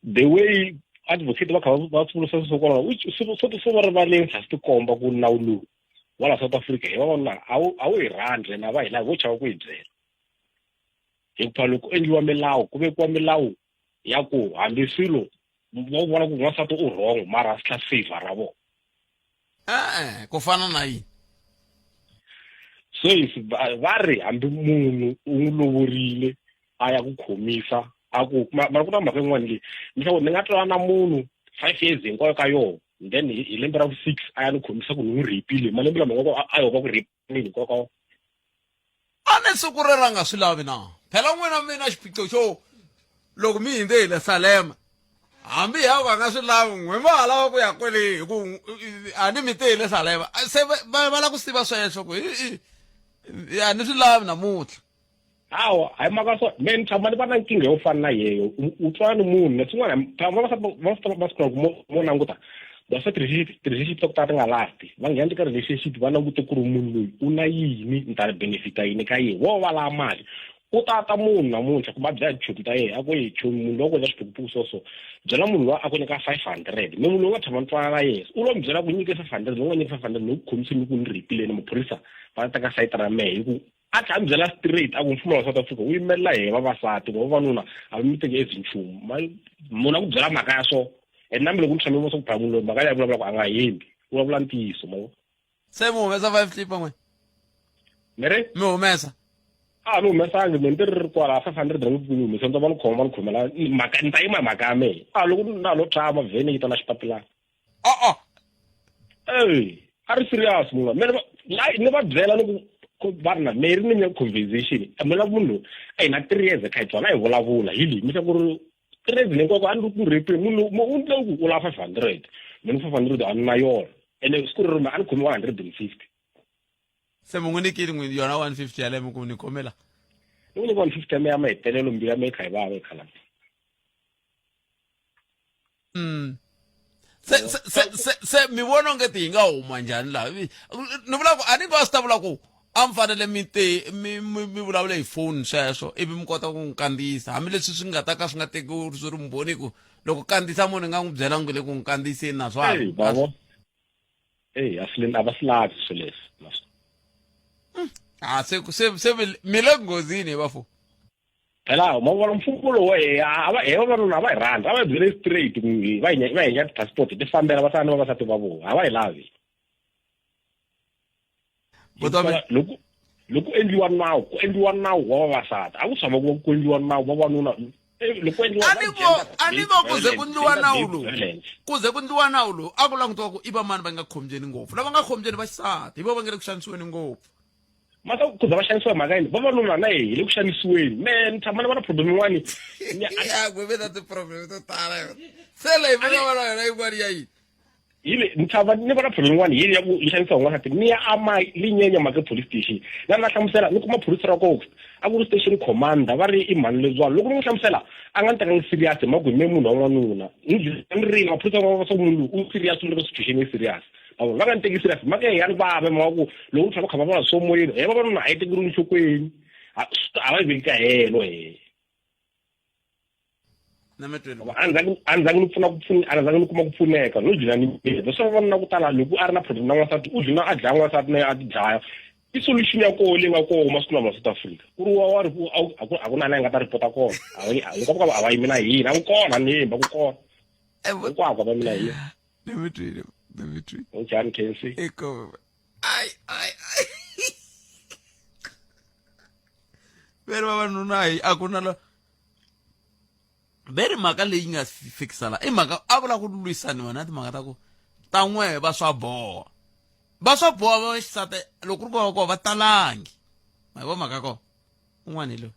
the way advocate va kha va swi vurisa sweswo kwalaho which swi swi swi va rivaleni swa swi tikomba ku nawu lowu wa la South Africa hi vavanuna a wu a wu hi rhandzi ene a va hi lavi vo chava ku hi byela hikuva loko ku endliwa milawu ku vekiwa milawu ya ku hambi swilo va vona ku n'wansati u wrong mara swi tlha favor ra vona E-e, ku fana na yini? So va ri hambi munhu u n'wi lovorile a ya ku khomisa a ku mara ku na mhaka yin'wana leyi leswaku ni nga twana na munhu 5 years hinkwayo ka yona then hi lembe ra vu 6 a ya ni khomisa ku ni n'wi rhipile malembe lama hinkwawo a yo va ku rhipini hinkwayo ka wona. A ni siku rero a nga swi lavi na phela n'wina mi na xiphiqo xo loko mi hindze hi le Salema hambi hi ku a nga swi lavi n'we ma ha lava ku ya kwele hi ku a ni mi te hi le Salema se va va lava ku siva sweswo ku hi a ni swi lavi namuntlha. Hawa hayi mhaka so me ni tshama ni va na nkingha yo fana na yeyo u twana ni munhu na swin'wana phela vavasati vavasati va swi ku mo languta va swa ti-relationship ta ku tala ti nga last va nghena ka relationship va langute ku ri munhu loyi u na yini ni ta benefita yini ka yena vo va lava mali ku ta ta munhu namuntlha kumbe a byela tichomi ta yena a ku yi chomi munhu loyi a ku endla xiphukuphuku so so byela munhu loyi a ku nyika 500 mi munhu loyi nga tshama ni twanana na yena u lo mi byela ku nyike 500 loyi nga nyika 500 ni ku khomise ni ku ni rhipile maphorisa va ta teka sayiti ra mehe hi ku a tlhela a mi byela straight a ku mfumo wa South Africa wu yimelela hi vavasati ku vavanuna a va mi teki as nchumu munhu a ku byela mhaka ya so and na mi loko ni tshame swa ku phela munhu loyi mhaka leyi a vulavulaka a nga hembi u vulavula ntiyiso ma se mi humesa 5 clip n'we mi ri mi humesa a ni humesangi mi ni ri kwala 500 rand ku ni humesa ni ta va ni khoma va ni khomela mhaka ni ta yima hi mhaka ya mehe a loko na lo tshama vhene yi ta na xipapilana a-a ey a ri serious munhu mina ni va byela ni ku va ri na me ri ni nyika conversation mina munhu loyi a hi na 3 years kha hi twana hi vulavula hi leyi mi ku ri 3 years hinkwako a ni ri ku rape munhu u ndle ku u lava 500 mina 500 a ni na yona ene siku rero a ni khome 150 se mi n'wi nyikile n'wi yona 150 yaleyo mi ku ni khomela ni n'wi nyika 150 ya me ya mahetelelo mbilu ya me yi kha yi vava yi khala Se se se se se mi vona onge ti hi nga huma njhani laha ni vula ku a ni ngo a swi ta vula ku a mi fanele mi te mi mi mi vulavule hi foni sweswo ivi mi kota ku n'wi kandziyisa hambileswi swi nga ta ka swi nga teki swi ri mbhoni ku loko kandziyisa munhu nga n'wi byela ngi le ku n'wi kandziyiseni na swona eyi a swi a va swi lavi swoleswo a se se se mi le nghozini hi vafo Phela ma vona mfumo lowu wa hina a va he vavanuna a va hi rhandzi a va hi byele straight ku va hi va hi nyika ti-passport hi ti fambela va sala ni vavasati va vona a va hi lavi loko loko ku endliwa nawu ku endliwa nawu wa vavasati a ku tshama ku ku endliwa nawu vavanuna loko endliwa a ni vo ku ze ku ndliwa nawu lowu ku ze ku ndliwa nawu lowu a ku langutiwa ku i vamani va nga khombyeni ngopfu lava nga khombyeni va xisati hi vo va nga le ku xanisiweni ngopfu maka ku za va xanisiwa hi mhaka yini vavanuna na hi le ku xanisiweni me ni tshama ni va na problem yin'wani ya ku ve na ti-problem to tala se leyi mi nga va na yona yin'wana ya yini hi le ni tshama ni va na problem yin'wana hi ya ku yi xanisiwa n'wansati ni ya ama linyenya mhaka police station na na hlamusela ni kuma phorisa ra kona a ku ri station commander va ri i mhani lebyiwani loko ni n'wi hlamusela a nga ni tekangi serious hi mhaka ku hi me munhu wa n'wanuna ni ni rila maphorisa va swa munhu u serious u le ka situation yi serious va va nga ni teki serious mhaka ya ni vava mhaka ku loko ni tshama kha va vona swo moyeni he vavanuna a yi tekeriwi enhlokweni a va yi veki ka helo he a ni zangi ni pfuna ku pfuna a ni zangi ni kuma ku pfuneka no dlina ni leswi vavanuna ku tala loko a ri na problem na n'wansati u dlina a dlaya n'wansati na a ti dlaya i solution ya koho leyi nga koho masiku lama South Africa ku ri wa wa ri a ku na la yi nga ta ripota kona hinkwavo a va yimi na hina a ku kona ni hemba ku kona hinkwako a va yimi na hina Dimitri, Dimitri. Unjhani Khensi? Eko. Ai, ai, ai. Veri vavanuna hi a ku na la veri mhaka leyi nga fikisa la i mhaka a vula ku lwisaniwa na timhaka ta ku ta n'we va swa boha. Va swa boha va xisati loko ku ri ku va koho va talangi. Ma yi vo mhaka kona. Un'wana hi loyi.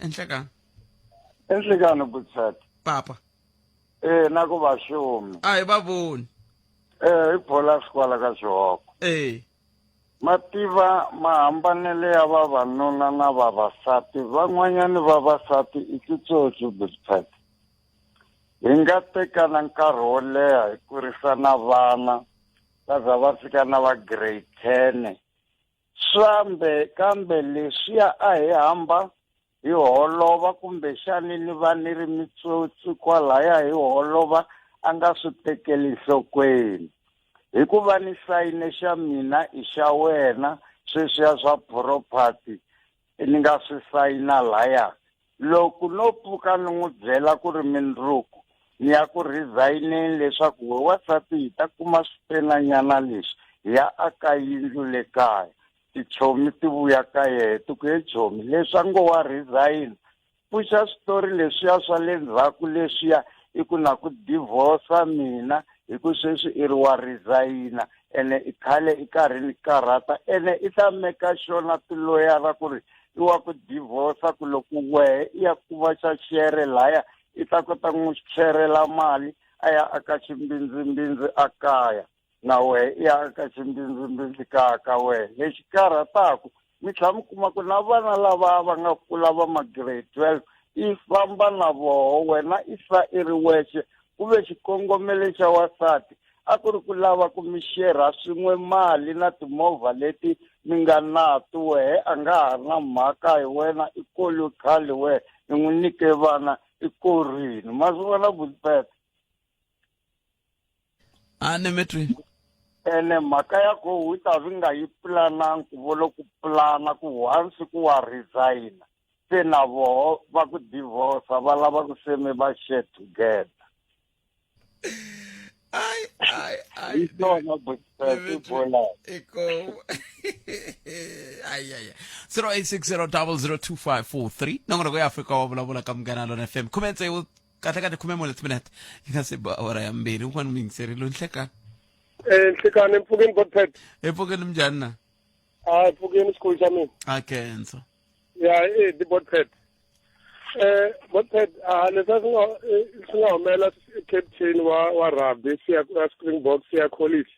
Enhlekani. Enhlekani Butsat. Papa. Eh na ku va xumi. A hi va voni. Eh hi phola swikwala ka xihoko. Eh. Mativa mahambanelo ya vavanuna na vavasati van'wanyani vavasati i titsotsi Butsat. Hi nga tekana nkarhi wo leha hi kurisa na vana va za va fika na va grade 10 swambe kambe leswiya a hi hamba hi holova kumbexani ni va ni ri mitsotsi kwalaya hi holova a nga swi tekeli nhlokweni hikuva ni sayine xa mina i xa wena sweswiya swa property ni nga swi sayina laya loko no pfuka ni n'wi byela ku ri mindzuku ni ya ku resigneni leswaku we wansati hi ta kuma swipenanyana leswi hi ya aka yindlu le kaya tichomi ti vuya ka yehe ti ku he chomi leswi a ngo wa resign pfuxa switori leswiya swa le ndzhaku leswiya i ku na ku divorsa mina hi ku sweswi i ri wa resigna ene i khale i karhi ni karhata ene i ta meka sure na tiloyara ku ri i wa ku divorsa ku loko wehe i ya kuma xa xere laya i ta kota ku n'wi xerela mali a ya aka ximbindzimbindzi a kaya na wehe i ya aka ximbindzimbindzi kaya ka wehe lexi karhataku mi tlhela mi kuma ku na vana lava va nga kula va ma grade 12 i famba na voho wena i sa i ri wexe ku ve xikongomelo xa wansati a ku ri ku lava ku mi xerha swin'we mali na timovha leti mi nga nato wehe a nga ha ri na mhaka hi wena i kolu khale wehe i n'wi nyike vana i korini ma swi vona butipete a ni mi twi ene mhaka ya ko wu ta vi nga yi pulanangi ku vo loko pulana ku once ku wa resign se na voho va ku divorce va lava ku se mi va share together ai ai ai hi swona butipete iko ai ai 0860002543 nongonoko ya Afrika wa vulavula ka Munghana Lona FM khume tsevu kahle kahle khume mune timinete yi nga se ba awara ya mbirhi un'wana muyingiseri lo nhlekani Eh nhlekani mpfukeni Godfred. Epfukeni minjhani na? Ah mpfukeni xikolo xa mina. A khensa. Ya eh di Godfred. Eh Godfred ah leswi swi nga swi nga humela captain wa wa rugby siya ya Springboks siya Collins.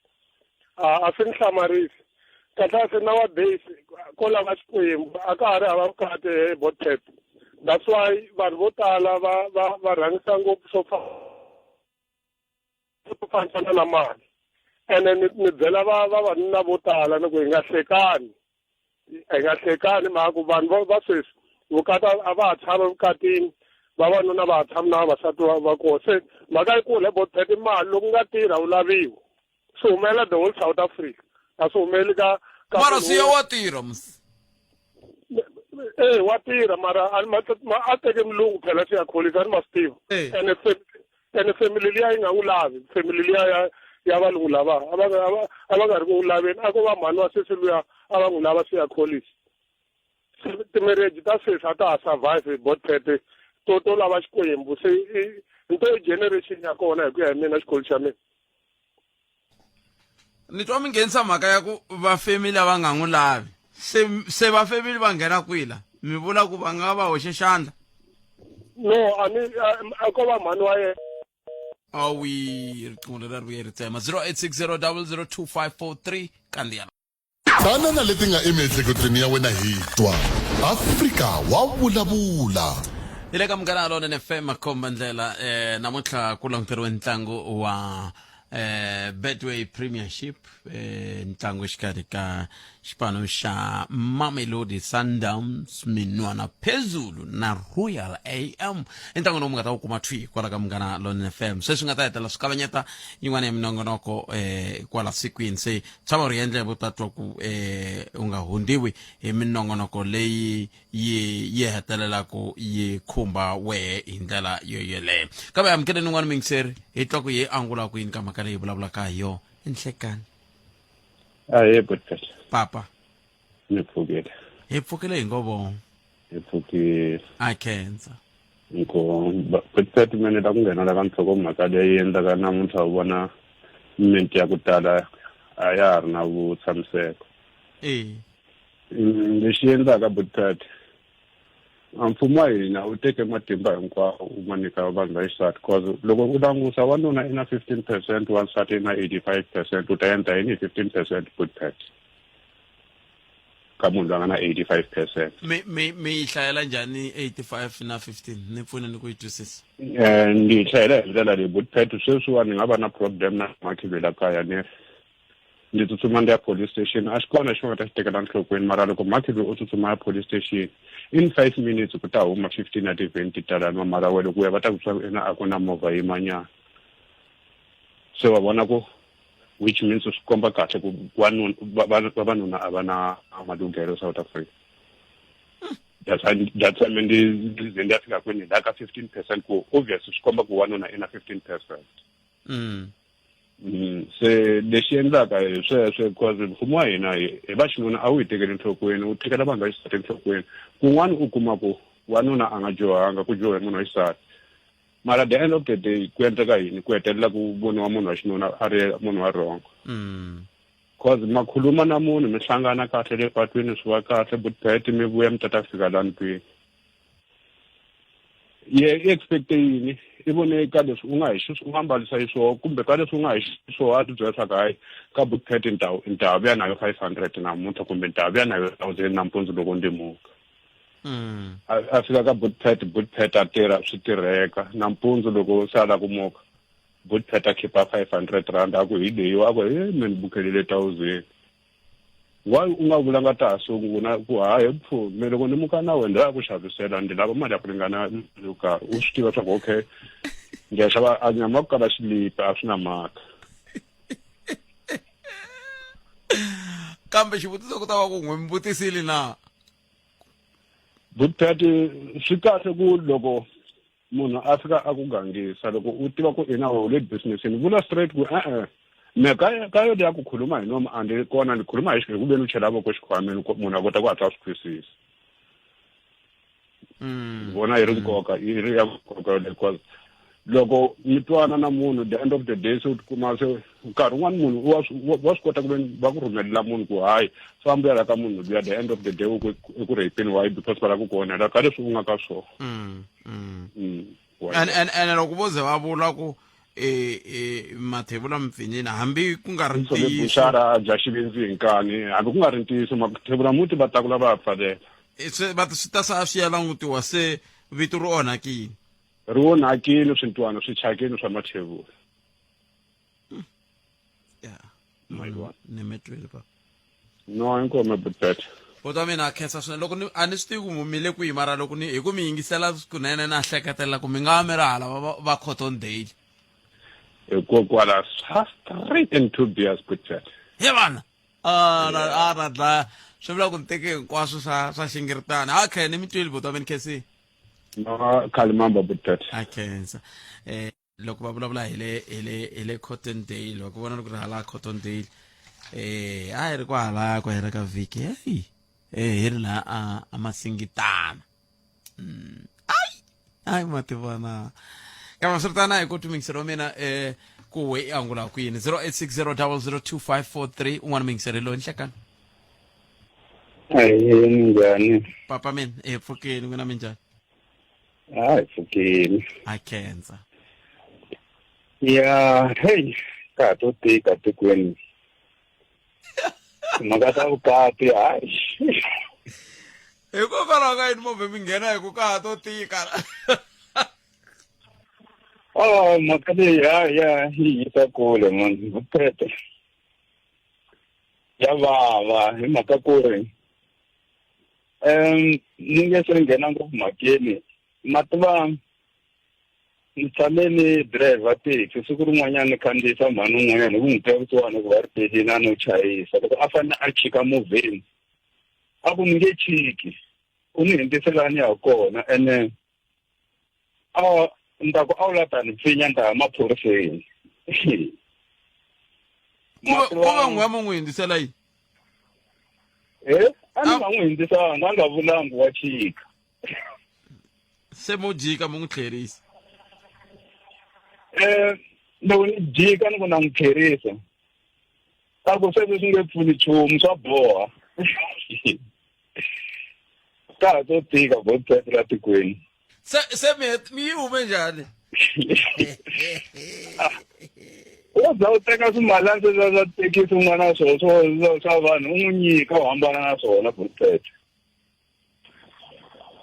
Ah a swi ni hlamarisi. Kahle kahle nowadays ko lava Xikwembu a ka ha ri hava vukati he Godfred. That's why vanhu vo tala va va va rhangisa ngopfu swo swo fambisana na mali ene ni ni byela va vavanuna vo tala ni ku hi nga hlekani hi nga hlekani mhaka ku vanhu va va sweswi vukati a va ha tshami evukatini vavanuna va ha tshami na vavasati va va kona se mhaka yikulu he bot i mali loko nga tirha u laviwa swi humelela the whole South Africa a swi humeleli ka ka mara siya wa tirha mus eh wa tirha mara a teke mulungu phela siya kholisa a ni ma swi tiva ene ene family liya yi nga n'wi lavi family liya ya ya valungu lava a va a va nga ri ku n'wi laveni a ko va mhani wa sesi luya a va n'wi lava siya kholisi timarriage ta sweswi a ta ha survive botpete to to lava xikwembu se nto i generation ya kona hi ku ya hi mina xikolo xa mina ni twa mi nghenisa mhaka ya ku vafemili a va nga n'wi lavi se se vafemili va nghena kwihi la mi vula ku va nga va hoxe xandla no a ni a ko va mhani wa yena awi riqingho leri a ri vuye ri tsema 0860 002543 kandziya Tana na leti nga emiehleketweni ya wena hi twa. Afrika wa vulavula. Hi le ka Munghana Lonene FM makhomba ndlela eh namuntlha ku languteriwe ntlangu wa eh Betway Premiership eh ntlangu exikarhi ka xipano xa Mamelodi Sundowns minwana phezulu na Royal AM i ntlangu lowu mi nga ta wu kuma thwi kwala ka Munghana Lonene FM sweswi nga ta hetelela swi kavanyeta yin'wana ya minongonoko eh kwala sikwini se tshama u ri endlebe u ta twa ku eh u nga hundziwi hi minongonoko leyi yi yi hetelelaka yi khumba wehe hi ndlela yo yoleyo kambe amukeleni un'wana muyingiseri hi twa ku yi angula ku yini ka mhaka leyi vulavulaka hi yona enhlekani ahe botpet papa ni pfukile hi pfukile hi ngovo hi pfukile a khensa Inkomu botpet mina ni la ku nghena la ka nhlokomhaka leyi endlaka namuntlha u vona mimiti ya ku tala a ya ha ri na vutshamiseko. E Lexi endlaka Butpet, a mfumo wa hina wu teke matimba hinkwawo wu ma nyika vanhu va xisati, cause loko u langusa wanuna i na 15%, wansati i na 85%. U ta endla yini hi 15%, Butpet, ka munhu loyi a nga na 85%? Mi yi hlayela njhani 85 na 15? Ni pfune ni ku yi twisisa. Ni yi hlayela hi ndlela leyi, Butpet. Sweswiwani ni nga va na problem na makhivela kaya, ni ndzi tsutsuma ndi ya police station, a xi kona xi va nga ta xi tekela enhlokweni. Mara loko makhive u tsutsuma ya police station, in 5 minutes ku ta huma 15 ya tivheni ti talana. Mara wena loko u ya, va ta ku swa ina a ku na movha yimanyana. Se wa vona ku which means swi komba kahle ku wanuna, vavanuna a va na malunghelo South Africa. That's why ndi ze ndi ya fika kwini la ka 15%, ku obvious swi komba ku wanuna i na 15%. Se lexi endlaka hi sweswo, because mfumo wa hina hi va xinuna a wu hi tekeli enhlokweni, wu tekela vanhu va xisati enhlokweni. Kun'wana u kuma ku wanuna a nga dyohanga, ku dyohe munhu wa xisati, mara the end of the day ku endleka yini? Ku hetelela ku voniwa munhu wa xinuna a ri munhu wa wrong. Cause ma khuluma na munhu, mi hlangana kahle le patwini, swi va kahle, Butpet, mi vuya mi tata fika la ndlwini, ye i expecte yini? I vone ka leswi u nga hi u nga mbalisa xiswona, kumbe ka leswi u nga hi xiswona, a ti byela leswaku hayi, ka Butpet ni ta vuya na yo 500 namuntlha, kumbe ni ta vuya na yo 1000 nampundzu loko ndzi muka. A fika ka Butpet, Butpet a tirha, swi tirheka. Nampundzu loko se a lava ku muka, Butpet a khipa R500, a ku hi leyi, a ku he me ni bukhelile 1000. Why u nga vulanga ta ha sungula ku hayi pfu me loko ni muka na wena ndzi ku xavisela, ndzi lava mali ya ku ringana yo karhi? U swi tiva swa ku okay, ndzi ya xava a nyama ku kala xilipi, a swi na mhaka. Kambe xivutiso ku ta va ku n'wi mi vutisile na? Butpet, swi kahle ku loko munhu a fika a ku gangisa, loko u tiva ku ina u le businessini, vula straight ku e-e, me ka yo leya ku khuluma hi nomu a ndi kona, ni khuluma hi ku veni u chela voko xikhwameni, munhu a kota ku hatla a swi twisisa. Vona yi ri nkoka, yi ri ya nkoka yoleyo, because loko mi twana na munhu, the end of the day se u tikuma se nkarhi wun'wani munhu wa swi kota ku ve va ku rhumelela munhu ku hayi, famba ya la ka munhu luya. The end of the day u ku i ku rapeni. Why? Because va lava ku ku onhela ka leswi u nga ka swona. And loko vo ze va vula ku e mathebula mpfinyini, hambi ku nga ri ntiyiso. Buxara bya xivindzi hi nkani, hambi ku nga ri ntiyiso, mathebula muti va tlakula va pfalela. Se va swi ta sa swi ya langutiwa, se vito ri onhakile. Ri onhakile, swintwana swi chakile swa mathebula. Ya. My God. Ni mi twile pa. No, inkomo, Butpet. Bota mina a khensa swinene. Loko ni a ni swi tivi ku mi le kwihi, mara loko ni hi ku mi yingisela kunene, na hleketelela ku mi nga va mi ri hala va Cotton Dale. Hikokwala swa straight and two beers, Butpet. He vana, a ra a ra dlaya, swi vula ku ni teke hinkwaswo swa xingiritana. Ha khe ni mi twile, bota mina khensini. No, khalimamba, Butpet. A khensa. Loko va vulavula hi le Cotton Dale, va ku vona loko ri hala Cotton Dale, a hi ri kwahala ku hela ka vhiki, hey, hi ri laha a Masingitana. Ai ai, ma tivona. Kambe swi ri tana hi ku timingiselo wa mina, ku we i angula ku yini? 0860002543. Un'wana mingiselo loyi, nhlekani. Ahee, minjhani? Papa mina hi pfukeni, n'wina minjhani? Hayi, pfukeni. A khensa. Ya, hey, ka ha to tika tikweni. Timhaka ta vukati, hayi. Hikokwalaho ka yini movhe mi nghena hi ku ka ha to tika? Oh, mhaka leyi ya ya yi yisa kule man, vupete. Ya vava hi mhaka ku ri ni nge se nghena ngopfu mhakeni. Ma tiva, ni tshame ni driver taxi siku rin'wanyana, ni khandziyisa mhani un'wanyana hi ku n'wi twa kusuhani ku va ri pelini, a no chayisa. Loko a fanele a chika movheni, a ku ni nge chiki, u ni hundzise laha ni ya kona. Ene a ni ta ku a wu la ta ni pfinya, ni ta ya maphoriseni. Ku va n'wi va n'wi hundzisela yini? Eh, a ni nga n'wi hundzisanga, a nga vulangi wa chika. Se mo jika mo n'wi tlherisa? Loko ni jika ni ku na n'wi tlherisa. A ku sweswo swi nge pfuni nchumu swa boha. Ka ha to tika botpet la tikweni. Se se mi mi yi hume njhani? Wo za u teka swimalana sweswiya swa thekisi u nga na swona swo swa vanhu u n'wi nyika u hambana na swona botpet.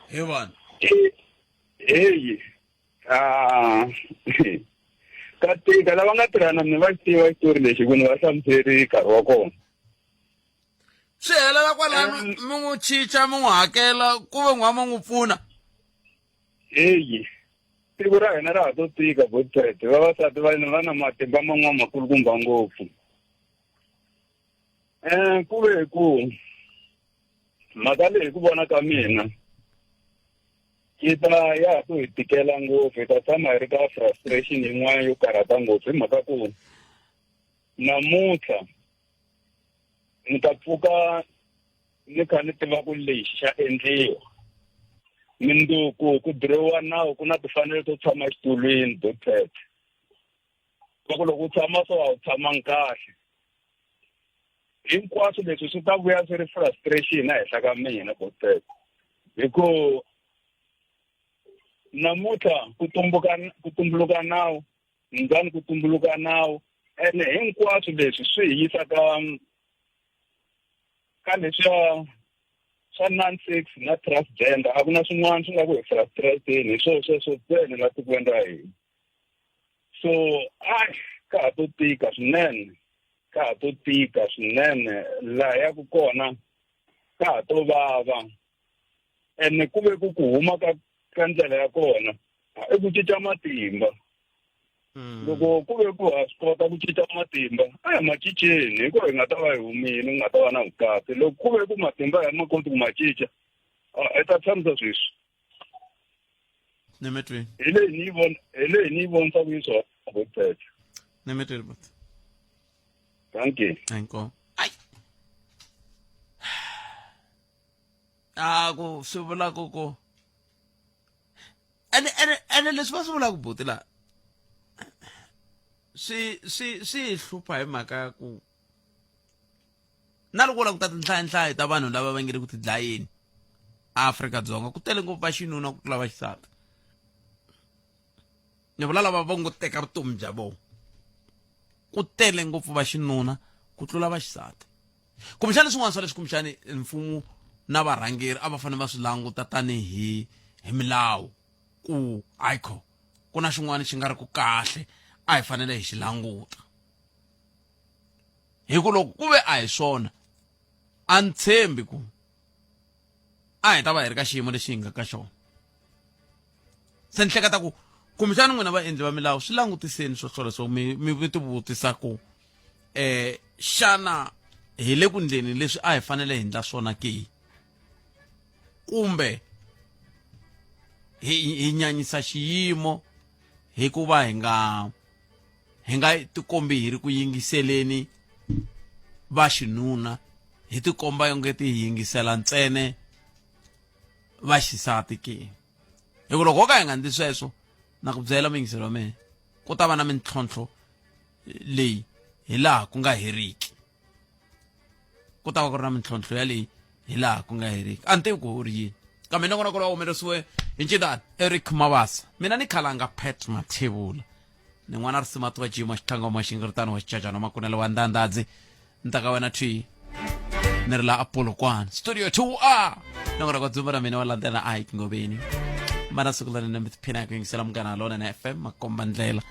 He vanhu. Heyi. Ah. Ka tika lava nga tirha na mina va xi tiva xitori lexi ku ni va hlamuseri nkarhi wa kona. Swi helela kwalano mi n'wi chicha mi n'wi hakela ku ve n'wa mi n'wi pfuna. Heyi. Tiko ra hina ra ha to tika botpet. Vavasati va va na matimba man'wana makulukumba ngopfu. Eh ku ve ku mhaka leyi ku vona ka mina yi ta ya ha ku hi tikela ngopfu hi ta tshama hi ri ka frustration yin'wana yo karhata ngopfu hi mhaka ku namuntlha ni ta pfuka ni kha ni tiva ku lexi xa endliwa minduku ku dirowa nawu ku na timfanelo to tshama exitulwini dotpet loko loko u tshama so a wu tshamangi kahle hinkwaswo leswi swi ta vuya swi ri frustration ehenhla ka mina botpet hi ku namuntlha ku tumbuka ku tumbuluka nawu ndzani ku tumbuluka nawu ene hinkwaswo leswi swi hi yisa ka ka leswiya swa non-sex na transgender a ku na swin'wana swi nga ku hi frustrateni hi swona sweswo ntsena la tikweni ra hina so ai ka ha to tika swinene ka ha to tika swinene laha ya ku kona ka ha to vava ene ku ve ku ku huma ka ka ndlela ya kona i ku cinca matimba mm. loko ku ve ku ha swi kota ku cinca matimba a hi ma cinceni hikuva hi nga ta va hi humile ku nga ta va na vukati loko ku ve ku matimba hi ma koti ku ma cinca hi ta tshamisa sweswi Nemetweni. Hi leyi ni yi vona hi leyi ni yi vonisa ku yini swona botete. Nemetweni bot. Thank you. Inkomu. Ai. A ku swi vula ku ku ene ene ene leswi va swi vulaka buti la swi swi swi hi hlupha hi mhaka ya ku na loko u languta tinhlayanhlayo ta vanhu lava va nge le ku tidlayeni Afrika-Dzonga ku tele ngopfu va xinuna ku tlula va xisati ni vula lava va ngo teka vutomi bya vona ku tele ngopfu va xinuna ku tlula va xisati kumbexani swin'wana swa leswi kumbexani mfumo na varhangeri a va fanele va swi languta tanihi hi milawu ku ayikho ku na xin'wana xi nga ri ku kahle a hi fanele hi xi languta hi ku loko ku ve a hi swona a ni tshembi ku a hi ta va hi ri ka xiyimo lexi hi nga ka xona se ni hleketa ku kumbexana n'wina vaendli va milawu swi langutiseni swo swoleswo mi mi tivutisa ku eh xana hi le ku ndleni leswi a hi fanele hi ndla swona ke kumbe hi hi nyanyisa xiyimo hikuva hi nga hi nga tikombi hi ri ku yingiseleni va xinuna hi tikomba onge ti hi yingisela ntsene va xisati ke hi ku loko ho ka hi nga ndli sweswo na ku byela muyingiseri wa mina ku ta va na mintlhontlho leyi hi laha ku nga heriki ku ta va ku ri na mintlhontlho yaleyi hi laha ku nga heriki a ni tivi ku u ri yini kambe nongonoko lowu humelerisiwe hi ncindani eric mabasa mina ni khalanga pat mathevula ni n'wana risimu wa jima xitlhango wa xingiritano wa xicacana makunele wa ndandadzi ni ta ka wena thwi ni ri la apolokwane studio 2 a nongonoko dzumba na mina wa landzela ike ngoveni mana siku leri mi tiphina hi ku yingisela munghana lona na fm makomba ndlela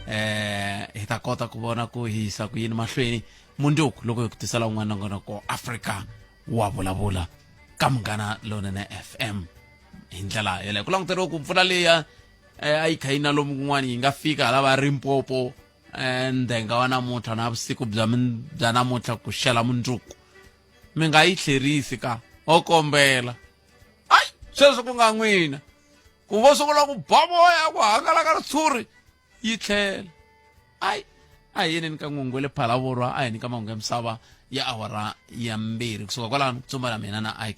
eh hi ta kota ku vona ku hi yisa ku yini mahlweni mundzuku loko hi ku tisela un'wana nongonoko afrika wa vulavula ka munghana lonene fm hi ndlela yeleyo ku languteriwe ku mpfula leya eh, a yi kha yi na lomu kun'wana yi nga fika hala va rimpopo eh, ndhenga wa namuntlha na vusiku bya bya namuntlha ku xela mundzuku mi nga yi tlherisi ka ho kombela ayi sweswo ku nga n'wina ku vo sungula ku ba moya ku hangalaka ritshuri yi tlhela ayi a hi yeneni ka n'wungu le phalavurwa a hi ni ka mahungu ya misava ya awara ya mbirhi kusuka kwalano tsumba na mina na ike.